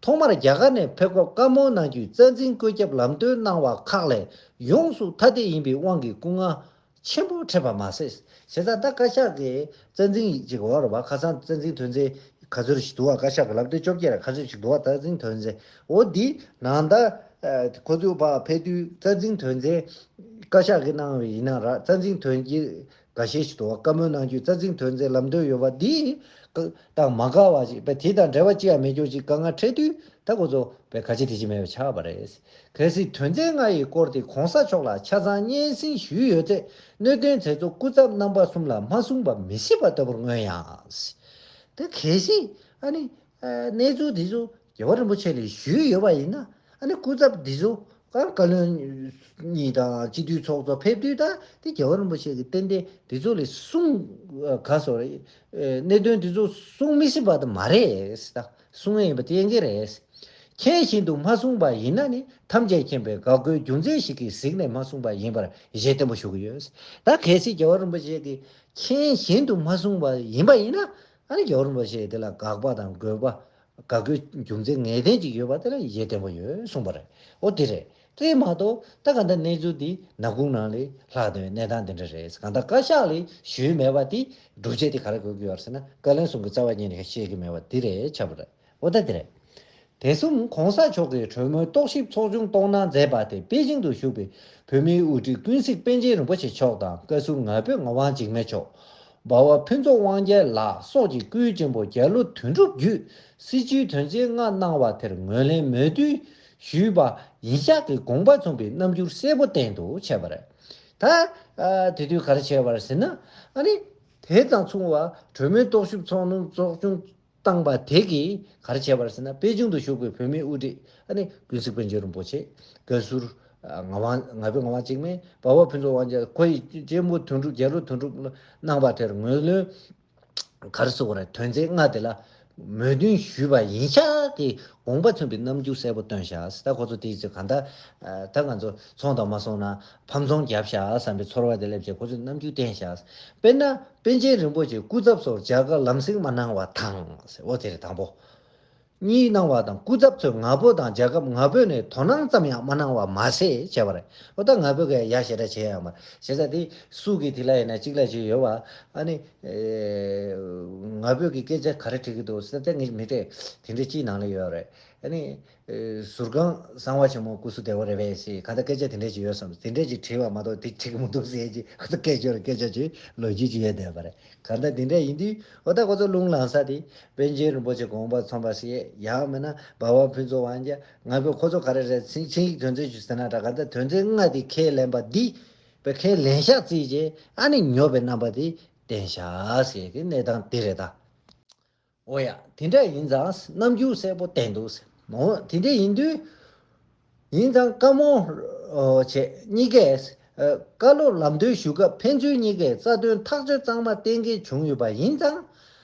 ཐོག་མར་རྒྱ་གར་ནས་ཕེབས་སྐབས་བཀའ་མོལ་གནང་རྒྱུའི་རྩ་འཛིན་བཀོད་ཁྱབ་ལམ་སྟོན་གནང་བ་ཁག་ལས་ཡོངས་སུ་ཐ་དད་ཡིན་པའི་དབང་གིས་སྐུ་ངལ་ཆེན་པོ་འཕྲད་པ་མ་ཟད། བྱས་ཙང་ད་བཀའ་ཤག་གིས་རྩ་འཛིན་ཅིག་འོ་རེད་བ། ཁ་སང་རྩ་འཛིན་དོན་ཚན་ག་ཚོད་ཞིག་འདུག་བ། བཀའ་ཤག་གི་ལམ་སྟོན་བཅོ་བརྒྱད་རེད། ག་ཚོད་ཞིག་འདུག་བ། རྩ་འཛིན་དོན་ཚན་འོ་འདི་ནང་ད་ཁོ་ཚོས་ཕར་ཕེབས་དུས་རྩ་འཛིན་དོན་ཚན་བཀའ་ཤག་གིས་གནང་བའི་ཡིན་ན་ར། རྩ་འཛིན་དོན་གྱི་འགའ་ཤས་ཤིག་འདུག་བ། བཀའ་མོལ་གནང་རྒྱུའི་རྩ་འཛིན་དོན་ཚན་ལམ་སྟོན་ཡོད་པ་འདི་དང་མ་འགལ་བ་ཞིག་པས། དེ་དང་འབྲེལ་བ་ཅི་ཡང་མེད་རྒྱུ་ཞིག་དཀའ་ངལ་འཕྲད་དུས་ད་ཁོ་ཚོ་པས་ག་ཅི་དེ་ཅི་མེད་པ་ཆགས་པ་རེད། གལ་སྲིད་དོན་ཚན་ལྔ་ཡི་སྐོར་དེ་གོང་ས་མཆོག་ལ་ཆ་ཚང་སྙན་སེང་ཞུས་ཡོད་ཚེ་གནད་དོན་དེ་ཚོ་སྐུ་ཚབ་རྣམ་པ་གསུམ་ལ་མ་གསུངས་པ་མི་སྲིད་པ་ལྟ་བུར་མངོན་ཡང་། དེ་གལ་སྲིད་ཨ་ནི་གནས་ཚུལ་དེ་ཚོ་རྒྱལ་བ་རིན་པོ་ཆེ་ལ་ཞུས་ཡོད་པ་ཡིན་ན། ཨ་ནི་སྐུ་ཚབ་འདི་ཚོ་ཨ་བཀའ་བློན་གཉིས་དང་སྤྱི་འཐུས་ཚོགས་གཙོ་ཕེབས་དུས་ད་དེ་རྒྱལ་བ་རིན་པོ་ཆེ་གིས་ཏན་ཏན་འདི་ཚོ་ལ་གསུང་ག་སོ་རེད། གནད་དོན་འདི་ཚོ་གསུང་མི་སྲིད་པ་དེ་མ་རེད་ད། གསུང་ཡས་ཡིན་པ་གཏན་འཁེལ་རེད། མཁྱེན་བཞིན་དུ་མ་གསུངས་པ་ཡིན་ན་ནི་ཐམས་ཅད་མཁྱེན་པའི་དགག་དགོས་རྒྱུ་མཚན་ཞིག་གིས་གཟིགས་ནས་མ་གསུངས་པ་ཡིན་པར་ཞལ་བརྟན་པོ་ཞུ་གི་ཡོད། ད་གལ་སྲིད་རྒྱལ་བ་རིན་པོ་ཆེ་གིས་མཁྱེན་བཞིན་དུ་མ་གསུངས་པ་ཡིན་པ་ཡིན་ན། ཨ་ནི་རྒྱལ་བ་རིན་པོ་ཆེ་དེ་ལ་དགག་པ་དང་དགོས་པ། དགག་དགོས་རྒྱུ་མཚན་ངེས་གཏན་ཅིག་ཡོད་པ་དེ་ལ་ཡིད་བརྟན་པོ་ཡོད་གསུངས་པ་རེད། འོ་དེ་རེད། དེ་མ་གཏོགས་ད་ག་འདྲ་གནས་ཚུལ་འདི་ནག་ཁུང་ནང་ལས་ལྷག་བསྡད་པའི་གནས་སྟངས་དེ་འདྲ་རེད། གང་ལྟར་བཀའ་ཤག་ལས་ཞུས་མེད་པ་དེ་སྒྲུབ་བྱེད་དེ་ག་རེ་དགོས་ཀྱི་ཡོད་རེད་ཟེར་ན། བཀའ་བློན་གསུམ་གྱི་རྩ་བ་ཉིད་ནས་ཤེས་ཀྱི་མེད་པ་འདི་རེད་ཆགས་པ་རེད། འོ་ད་དེ་རེད། དེ་གསུམ་གོང་ས་མཆོག་གིས་གྲོས་མོལ་རྟོག་ཞིབ་ཚོགས་ཆུང་གཏོང་གནང་མཛད་པ་དེ་པེ་ཅིང་དུ་བཞུགས་པའི་བོད་མིའི་དབུ་ཁྲིད་ཀུན་གཟིགས་པཎ་ཆེན་རིན་པོ་ཆེ་མཆོག་དང་བཀའ་ཟུར་ང་ཕོད་ངག་དབང་འཇིགས་མེད་མཆོག་འབའ་བ་ཕུན་ཚོགས་དབང་རྒྱལ་ལགས་སོགས་ཀྱིས་སྐུའི་གཅེན་པོ་རྒྱ་ལོ་དོན་གྲུབ་བརྒྱུད་སྲིད་བྱུས་དོན་ཚན་ལྔ་གནང་བ་དེར་ངོས་ལེན་མོས་མཐུན་ཞུས་པ་ཡིན་ཤག་གི་དགོངས་པ་མཚོན་པའི་རྣམ་འགྱུར་གསལ་པོ་བསྟན་འདུག་བྱས་པ་རེད། ད་ཨ་དེ་དུས་ག་རེ་བྱས་པ་རེད་ཟེར་ན། ཨ་ནི་དེ་དང་མཚུངས་པ་གྲོས་མོལ་རྟོག་ཞིབ་ཚོགས་ནུ་ཚོགས་ཆུང་བཏང་པ་དེ་གིས་ག་རེ་བྱས་པ་རེད་ཟེར་ན། པེ་ཅིང་དུ་བཞུགས་པའི་བོད་མིའི་དབུ་ཁྲིད་ཨ་ནི་ཀུན་གཟིགས་པཎ་ཆེན་རིན་པོ་ཆེ། བཀའ་ཟུར་ཨ་ངག་དབང་ང་ཕོད་ངག་དབང་འཇིགས་མེད། འབའ་བ་ཕུན་ཚོགས་དབང་རྒྱལ། ཁོ་ཡི་གཅེན་པོ་དོན་གྲུབ་རྒྱ་ལོ་དོན་གྲུབ་གནང་བ་དེར་ངོས་ལེན་ག་རེ་ཟེར་དགོས་རེད། དོན་ཚན་ལྔ་དེ་ལ་མོས་མཐུན་ཞུས་པ་ཡིན་ཤག་གི་དགོངས་པ་མཚོན་པའི་རྣམ་འགྱུར་གསལ་པོ་སྟོན་ཤག། ད་ཁོ་ཚོ་དེའི་ཚེ་གང་ལྟར་ཨ་ད་ང་ཚོ་ཚོང་དང་མ་སོང་ན་ཕམ་ཚོང་རྒྱབ་ཤག་བསམ་པའི་ཚོར་བ་དེ་སླེབས་བྱས་ཁོ་ཚོས་རྣམ་འགྱུར་བསྟན་ཤག། དཔེར་ན། པཎ་ཆེན་རིན་པོ་ཆེ་སྐུ་ཚབ་ཚོར་མཇལ་ཁ་ལམ་སེང་མ་གནང་བ་དང་། འོ་དེ་རེད་དང་པོ། གཉིས་གནང་བ་དང་། སྐུ་ཚབ་ཚོས་ང་ཕོད་དང་མཇལ་ཁ་ང་ཕོད་ནས་དོ་སྣང་ཙམ་ཡང་མ་གནང་བ་མ་ཟད་བྱས་པ་རེད། འོ་ད་ང་ཕོད་ཀྱིས་ཡ་ཞེ་དྲག་བྱས་ཡོད་མ་རེད། བྱས་ཙང་དེ་སུ་གི་དེ་ལ་ཡིན་ན་གཅིག་ལ་གཅིག་ཡོད་པ། ཨ་ནི་ཨེ་ང་ཕོད་ཀྱི་སྐད་ཆ་ག་རེ་དྲིས་ཀྱི་འདུག་ཟེར་ཏེ་ངས་མི་སྤྲད། དེ་འདྲ་ཅིག་ནང་ལ་ཡོད་རེད། ཨ་ནི་ཨེ་ཟུར་ཁང་གསང་བ་ཆེན་མོ་སྐུ་གཟུགས་བདེ་བོ་རེད་པས་ཟེར་ག་ད་སྐད་ཆ་དེ་འདྲས་ཅིག་ཡོད་བསམ། དེ་འདྲས་ཅིག་དྲིས་པ་མ་གཏོགས་དེ་འགྲིག་གི་མི་འདུག་ཟེར་ཅིག་ཁོ་ཚོ་སྐད་ཆ་རེ་སྐད་ཆ་ཅིག་ལོ་རྒྱུས་ཅིག་ཡོད་བསྡད་པ་རེད། གང་ལྟར་དེ་འདྲ་ཡིན་དུས་འོ་ད་ཁོ་ཚོ་རླུང་ལངས་ས་དེ་པཎ་ཆེན་རིན་པོ་ཆེ་དགོངས་པ་ཚོམས་པ་ཟེར། ཡང་མིན་ན་འབའ་བ་ཕུན་ཚོགས་དབང་རྒྱལ། ང་ཕོད་ཁོ་ཚོ་ག་རེ་རེད། ཚིག་ཆིངས་ཡིག་དོན་ཚན་བཅུ་ཟེར་ན་འདྲ། གང་ལྟར་དོན་ཚན་ལྔ་དེ་ཁས་ལེན་པ་འདི་པའི་ཁས་ལེན་ཤག་རྩིས་རྗེས་ཨ་ནི་ཉོབ་པའི་རྣམ་པ་དེ་བསྟན་ཤག་ཟེར་གི་གནས་སྟངས་དེ་རེད་ད། འོ་ཡ། དེ་འདྲ་ཡིན་ཙང་རྣམ་འགྱུར་གསལ་པོ་བསྟན་འདུག་ཟེར། འོ་དེ་འདྲ་ཡིན་དུས། ཡིན་ཙང་བཀའ་མོལ་བྱས་གཉིས་ཀས། བཀའ་སློབ་ལམ་སྟོན་ཞུ་སྐབས་ཕན་ཚུན་གཉིས་ཀས་རྩ་དོན་ཐག་གཅོད་གཙང་མ་གཏན་འཁེལ་བྱུང་ཡོད་པ་ཡིན་ཙང་།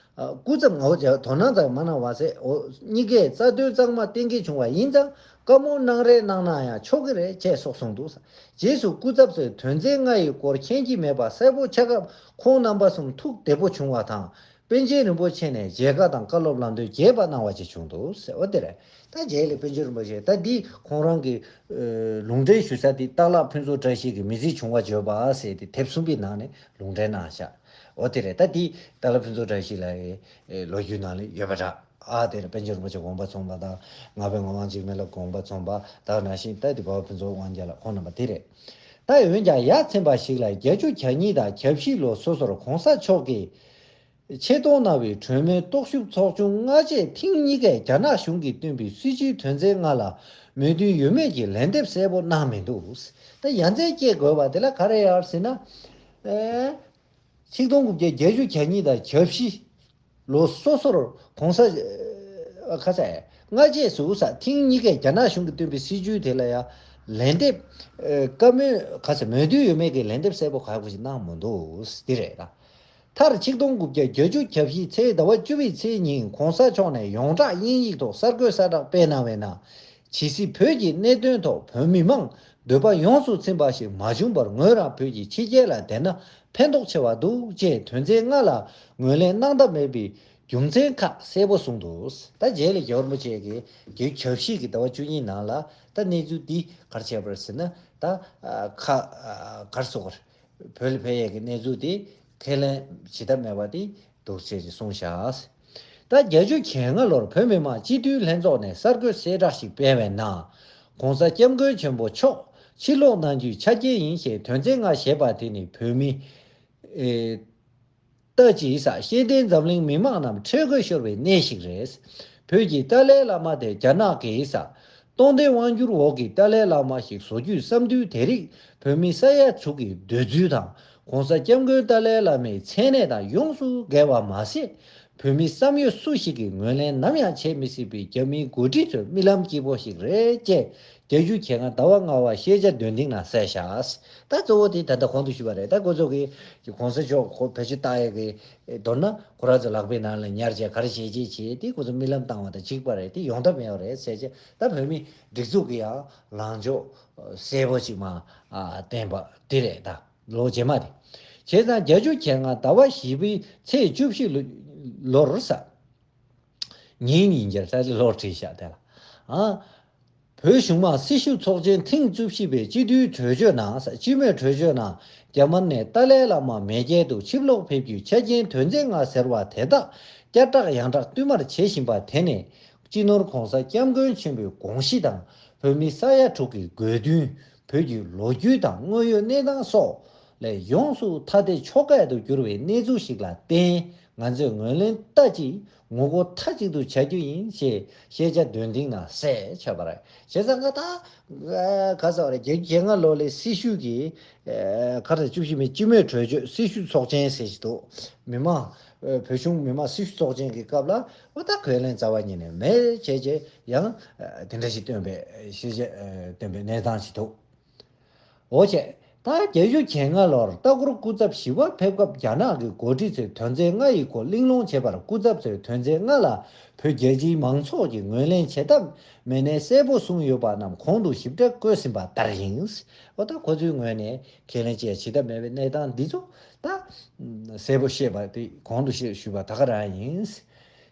སྐུ་ཚབ་ངོ་བོ་དོ་སྣང་ཙམ་མ་གནང་བ་ཟེར། འོ་གཉིས་ཀས་རྩ་དོན་གཙང་མ་གཏན་འཁེལ་བྱུང་བ་ཡིན་ཙང་བཀའ་མོལ་གནང་རེས་གནང་ན་ཡང་ཆོག་གི་རེད་ཅེས་སོགས་གསུངས་འདུག། རྗེས་སུ་སྐུ་ཚབ་ཚོས་དོན་ཚན་ལྔ་ཡི་སྐོར་མཁྱེན་གྱི་མེད་པ་གསལ་པོ་ཆགས་སྐབས་ཁོང་རྣམ་པ་གསུམ་ཐུགས་བདེ་པོ་བྱུང་བ་དང་། པཎ་ཆེན་རིན་པོ་ཆེ་ནས་མཇལ་ཁ་དང་བཀའ་སློབ་ལམ་སྟོན་རྒྱས་པ་གནང་བ་ཅིག་བྱུང་འདུག་ཟེར་བ་དེ་རེད། ད་རྗེས་ལ་པཎ་ཆེན་རིན་པོ་ཆེ་ད་འདི་ཁོང་རང་གི་ཨ་ལུང་འདྲེན་ཞུ་ས་དེ་སྟག་ལྷ་ཕུན་ཚོགས་བཀྲ་ཤིས་ཀྱི་མི་ཚེ་བྱུང་བ་བརྗོད་པ་ཟེར་དེ་དེབ་གསུམ་པའི་ནང་ནས་ལུང་འདྲེན་གནང་ཤག། འོ་དེ་རེད། ད་འདི་སྟག་ལྷ་ཕུན་ཚོགས་བཀྲ་ཤིས་ལགས་ཀྱི་ཨེ་ལོ་རྒྱུས་ནང་ལ་ཡོད་པ་འདྲ། ཨ་དེ་རེད། པཎ་ཆེན་རིན་པོ་ཆེ་དགོངས་པ་ཚོམས་པ་དང་། ང་ཕོད་ངག་དབང་འཇིགས་མེད་ལགས་དགོངས་པ་ཚོམས་པ་དང་། ནང་བཞིན་ད་འདི་འབའ་བ་ཕུན་ཚོགས་དབང་རྒྱལ་ལགས་ཁོང་རྣམ་པ་དེ་རེད། ད་འོན་ཀྱང་ཡ་མཚན་པ་ཞིག་ལ་བརྒྱད་ཅུ་གྱ་གཉིས་དང་གྱ་བཞི་ལོ་སོ་སོར་གོང་ས་མཆོག་གིས་ཆེད་གཏོང་གནང་བའི་གྲོས་མོལ་རྟོག་ཞིབ་ཚོགས་ཆུང་སྔ་རྗེས་ཐེངས་གཉིས་ཀས་རྒྱ་ནག་གཞུང་གིས་བཏོན་པའི་སྲིད་བྱུས་དོན་ཚན་ལྔ་ལ་མོས་མཐུན་ཡོད་མེད་ཀྱི་ལན་འདེབས་གསལ་པོ་གནང་མི་འདུག། ད་ཡ་མཚན་སྐྱེ་དགོས་པ་དེ་ལ་ག་རེ་ཡོད་ཟེར་ན། ཨེ། ཆིག་སྟོང་དགུ་བརྒྱ་བརྒྱད་ཅུ་གྱ་གཉིས་དང་གྱ་བཞི་ལོ་སོ་སོར་གོང་ས་ཨ་ཁ་ས་སྔ་རྗེས་སུ་ས་ཐེངས་གཉིས་ཀས་རྒྱ་ནག་གཞུང་གིས་བཏོན་པའི་སྲིད་བྱུས་དེ་ལ་ཡང་ལན་འདེབས་ཨེ་བཀའ་མོལ་ཁ་ས་མོས་མཐུན་ཡོད་མེད་ཀྱི་ལན་འདེབས་གསལ་པོ་ཁག་པོ་ཞིག་གནང་མི་འདུག། འདི་རེད་ད། མཐར་ཆིག་སྟོང་དགུ་བརྒྱ་བརྒྱད་ཅུ་གྱ་བཞི་ཚེས་ཟླ་བ་བཅུ་པའི་ཚེས་ཉིན་གོང་ས་མཆོག་ནས་ཡོངས་གྲགས་དབྱིན་ཡིག་ཐོག་གསར་འགོད་གསལ་བསྒྲགས་སྤེལ་གནང་བའི་ནང་། ཇི་སྲིད་བོད་ཀྱི་གནད་དོན་ཐོག་བོད་མི་མང་འདོད་པ་ཡོངས་སུ་ཚིམ་པ་ཞིག་མ་བྱུང་བར་ངོས་རང་བོད་ཀྱི་ཕྱི་རྒྱལ་ལ་བསྡད་ན་ཕན་ཐོགས་ཆེ་བ་འདུག་ཅེས་དོན་ཚན་ལྔ་ལ་ངོས་ལེན་གནང་ཐབས་མེད་པའི་རྒྱུ་མཚན་ཁག་གསལ་པོ་གསུངས་འདུག། ད་རྗེས་ལ་རྒྱལ་བ་རིན་པོ་ཆེ་གིས་བརྒྱད་ཅུ་གྱ་བཞི་གི་ཟླ་བ་བཅུ་གཉིས་ནང་ལ་ད་གནས་ཚུལ་འདི་ག་རེ་བྱས་པ་རེད་ཟེར་ན། ད་ཁ་ག་རེ་ཟེར་དགོས་རེད། བོད་ལ་ཕེབས་ཡས་ཀྱི་གནས་ཚུལ་དེ་ཁས་ལེན་བྱེད་ཐབས་མེད་པ་དེ་འདུག་ཅེས་ཀྱི་གསུངས་བཞག། ད་བརྒྱད་ཅུ་གྱ་ལྔ་ལོར་བོད་མི་མང་སྤྱི་འཐུས་ལྷན་ཚོགས་ནས་གསར་འགོད་གསལ་བསྒྲགས་ཤིག་སྤེལ་བའི་ནང་། ༧གོང་ས་༧སྐྱབས་མགོན་ཆེན་པོ་མཆོག་ཕྱིར་ལོག་གནང་རྒྱུའི་ཆ་རྐྱེན་ཡིན་ཞེས་དོན་ཚན་ལྔ་ཞེས་པ་དེ་ནི་བོད་མི་ཨེ་ལྟ་ཅི་ས་ཤེས་ལྡན་འཛམ་གླིང་མི་མང་རྣམས་ཁྲེལ་དགོད་ཤོར་བའི་གནས་ཤིག་རེད། བོད་ཀྱི་ཏཱ་ལའི་བླ་མ་དེ་རྒྱ་ནག་གི་ས་སྟོང་སྡེ་དབང་སྒྱུར་འོག་གི་ཏཱ་ལའི་བླ་མ་ཞིག་བཟོ་རྒྱུའི་བསམ་འདུན་དེ་རིགས་བོད་མི་ས་ཡ་དྲུག་གི་འདོད་ཚུལ་དང་། ༧གོང་ས་༧སྐྱབས་མགོན་ཏཱ་ལའི་བླ་མའི་མཚན་གནས་དང་ཡོངས་སུ་འགལ་བ་མ་ཟད། བོད་མི་བསམ་ཡོད་སུ་ཞིག་གིས་ངོས་ལེན་ནམ་ཡང་བྱེད་མི་སྲིད་པའི་རྒྱ་མིའི་འགོ་ཁྲིད་ཚོའི་རྨི་ལམ་སྐྱིད་པོ་ཞིག་རེད་ཅེས། བརྒྱད་ཅུ་གྱ་ལྔ་ཟླ་བ་ལྔ་པ་ཤེས་བྱ་འདོན་ཐེངས་ནང་གསལ་བཞག། ད་གཙོ་བོ་དེ་ད་ལྟ་གོང་དུ་ཞུས་པ་རེད། ད་ཁོ་ཚོ་གིས་གོང་ས་མཆོག་ཁོ་བེད་སྤྱོད་བཏང་ཡས་ཀྱི་མདོར་ན་ཁོ་རང་ཚོ་ལག་པའི་ནང་ལ་ཉར་བྱས་ག་རེ་བྱས་བྱས་བྱས་དེ་ཁོ་ཚོ་རྨི་ལམ་བཏང་བ་དང་གཅིག་པ་རེད། དེ་ཡོང་ཐབས་མེད་པ་རེད་ཟེར་བྱས། ད་བོད་མི་སྒྲིག་འཛུགས་ཀྱི་ཡང་ལངས་ཕྱོགས་གསལ་པོ་ཅིག་མ་བསྟན་པ་དེ་རེད། ད་ལོ་རྗེས་མ་དེ་བྱས་ཙང་བརྒྱད་ཅུ་གྱ་ལྔ་ཟླ་བ་བཞི་པའི་ཚེས་བཅུ་བཞི་ལོར་ས། ཉིན་ཉིན་རྒྱལ་ས་ལོར་བྲིས་ཤག་དེ་ལ། ཨ། བོད་གཞུང་མང་སྲི་ཞུ་ཚོགས་ཆེན་ཐེངས་བཅུ་བཞི་པའི་སྤྱི་འཐུས་གྲོས་ཆོད་ནང་། སྤྱི་མོས་གྲོས་ཆོད་ནང་རྒྱ་དམར་ནས་ཏཱ་ལའི་བླ་མ་མེས་རྒྱལ་དུ་ཆིབས་ལོག་ཕེབས་རྒྱུའི་ཆ་རྐྱེན་དོན་ཚན་ལྔ་ཟེར་བ་དེ་དག་བསྐྱར་བསྒྲགས་ཡང་བསྒྲགས་བསྟུད་མར་བྱེད་བཞིན་པ་དེ་ནི། སྤྱི་ནོར་༧གོང་ས་༧སྐྱབས་མགོན་ཆེན་པོའི་དགོངས་གཞི་དང་། བོད་མི་ས་ཡ་དྲུག་གི་དགོས་འདུན། བོད་ཀྱི་ལོ་རྒྱུས་དང་དངོས་ཡོད་གནས་སྟངས་སོགས་ལས་ཡོངས་སུ་ཐ་དད་ཕྱོགས་འགལ་དུ་གྱུར་བའི་གནས་ཚུལ་ཞིག་ལ་བརྟེན། ང་ཚོས་ངོས་ལེན་ལྟ་ཅི་ངོ་རྒོལ་མཐའ་གཅིག་ཏུ་བྱ་རྒྱུ་ཡིན་ཞེས་ཤེས་བྱ་འདོན་ཐེངས་ནང་གསལ་བྱས་པ་རེད། བྱས་ཙང་ང་ད་ག་ཟེར་བ་རེད། བརྒྱད་ཅུ་གྱ་ལྔ་ལོ་ལ་སྲི་ཞུ་གི་ཁ་ཚ་བཅུ་བཞི་མའི་སྤྱི་མོས་གྲོས་ཆོད་སྲི་ཞུ་ཚོགས་ཆེན་ཟེར་ཞིག་འདུག། མི་མང་། བོད་གཞུང་མི་མང་སྲི་ཞུ་ཚོགས་ཆེན་གྱི་སྐབས་ལ་འོ་ད་ཁས་ལེན་རྩ་བ་ཉིད་ནས་མེད་བྱས་བྱས་ཡང་དེ་འདྲ་ཞིག་བཏོན་པའི་ཤེས་བྱ་བཏོན་པའི་གནས་སྟངས་ཤིག་འདུག། འོ་བྱས། ད་བརྒྱད་ཅུ་གྱ་ལྔ་ལོར་ལྟ་སྐོར་སྐུ་ཚབ་ཞི་བར་ཕེབས་སྐབས་རྒྱ་ནག་གི་འགོ་ཁྲིད་ཚོས་དོན་ཚན་ལྔ་ཡི་སྐོར་གླེང་སློང་བྱས་པར། སྐུ་ཚབ་ཚོས་དོན་ཚན་ལྔ་ལ་བོད་རྒྱ་ཆེའི་མང་ཚོགས་ཀྱིས་ངོས་ལེན་བྱེད་ཐབས་མེད་ནས་གསལ་པོ་གསུངས་ཡོད་པ་རྣམས་གོང་དུ་ཞིབ་ཕྲ་བཀོད་ཟིན་པ་ལྟར་ཡིན། འོ་ད་ཁོ་ཚོའི་ངོས་ནས་ཁས་ལེན་བཅས་བྱེད་ཐབས་མེད་པའི་གནས་སྟངས་འདི་ཚོ་ད་གསལ་པོ་བཤད་པ་དེ་གོང་དུ་བཤད་ཞུས་པ་ད་ག་རང་ཡིན།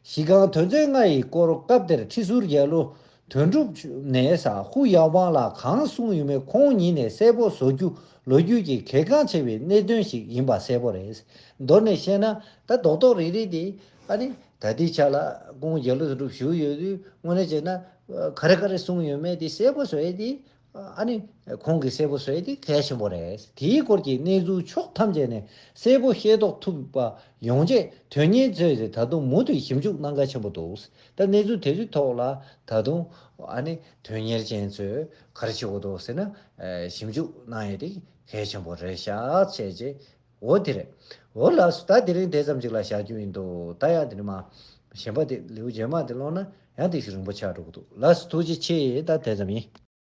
གཞི་རྐང་དོན་ཚན་ལྔ་ཡི་སྐོར་སྐབས་དེར་ཁྲི་ཟུར་རྒྱལ་ལོ་དོན་གྲུབ་ནས་ས་ཧུ་ཡའོ་པང་ལ་གང་གསུངས་ཡོད་མེད་ཁོང་ཉིད་ནས་གསལ་པོ་བཟོ་རྒྱུ་ལོ་རྒྱུས་ཀྱི་གལ་འགངས་ཆེ་བའི་གནད་དོན་ཞིག་ཡིན་པ་གསལ་པོ་རེད། མདོར་ནས་བཤད་ན་ད་རྡོག་རྡོག་རིལ་རིལ་དེ་ཨ་ནི་ད་ལྟའི་ཆ་ལ་སྐུ་ངོ་རྒྱལ་ལོ་དོན་གྲུབ་བཞུགས་ཡོད་དུས་དངོས་གནས་བྱས་ན་ ག་རེ་ག་རེ་གསུངས་ཡོད་མེད་དེ་གསལ་པོ་བཟོ་ཡས་དེ། ཨ་ནི་ཁོང་གིས་གསལ་པོ་བཟོ་ཡས་དེ་གལ་ཆེན་པོ་རེད། དེའི་སྐོར་གྱི་གནས་ཚུལ་ཕྱོགས་ཐམས་ཅད་ནས་གསལ་པོ་ཤེས་རྟོགས་ཐུབ་པ་ཡོང་ཆེད་དོན་གཉེར་ཚོས་ད་དུང་མུ་མཐུད་ཞིབ་འཇུག་གནང་གལ་ཆེན་པོ་འདུག། ད་གནས་ཚུལ་དེ་ཚོའི་ཐོག་ལ་ད་དུང་ཨ་ནི་དོན་གཉེར་ཅན་ཚོས་ག་རེ་བྱེད་དགོས་འདུག་ཟེར་ན། ཞིབ་འཇུག་གནང་ཡས་དེ་གལ་ཆེན་པོ་རེད་ཤག་བྱས་རྗེས། འོ་དེ་རེད། འོ་ལགས་སོ། ད་དེ་རིང་དེ་ཙམ་ཅིག་ལ་བཞག་རྒྱུ་ཡིན་འདུག། ད་ཡང་དེ་ནས་མ་གཞན་པ་དེ་ལེའུ་རྗེས་མ་དེ་ཀློག་ན་ཡང་དེ་ཞིག་རིང་པོ་ཆགས་འགྲོ་གི་འདུག། ལགས་སོ། ཐུགས་རྗེ་ཆེ། ད་དེ་ཙམ་ཡིན།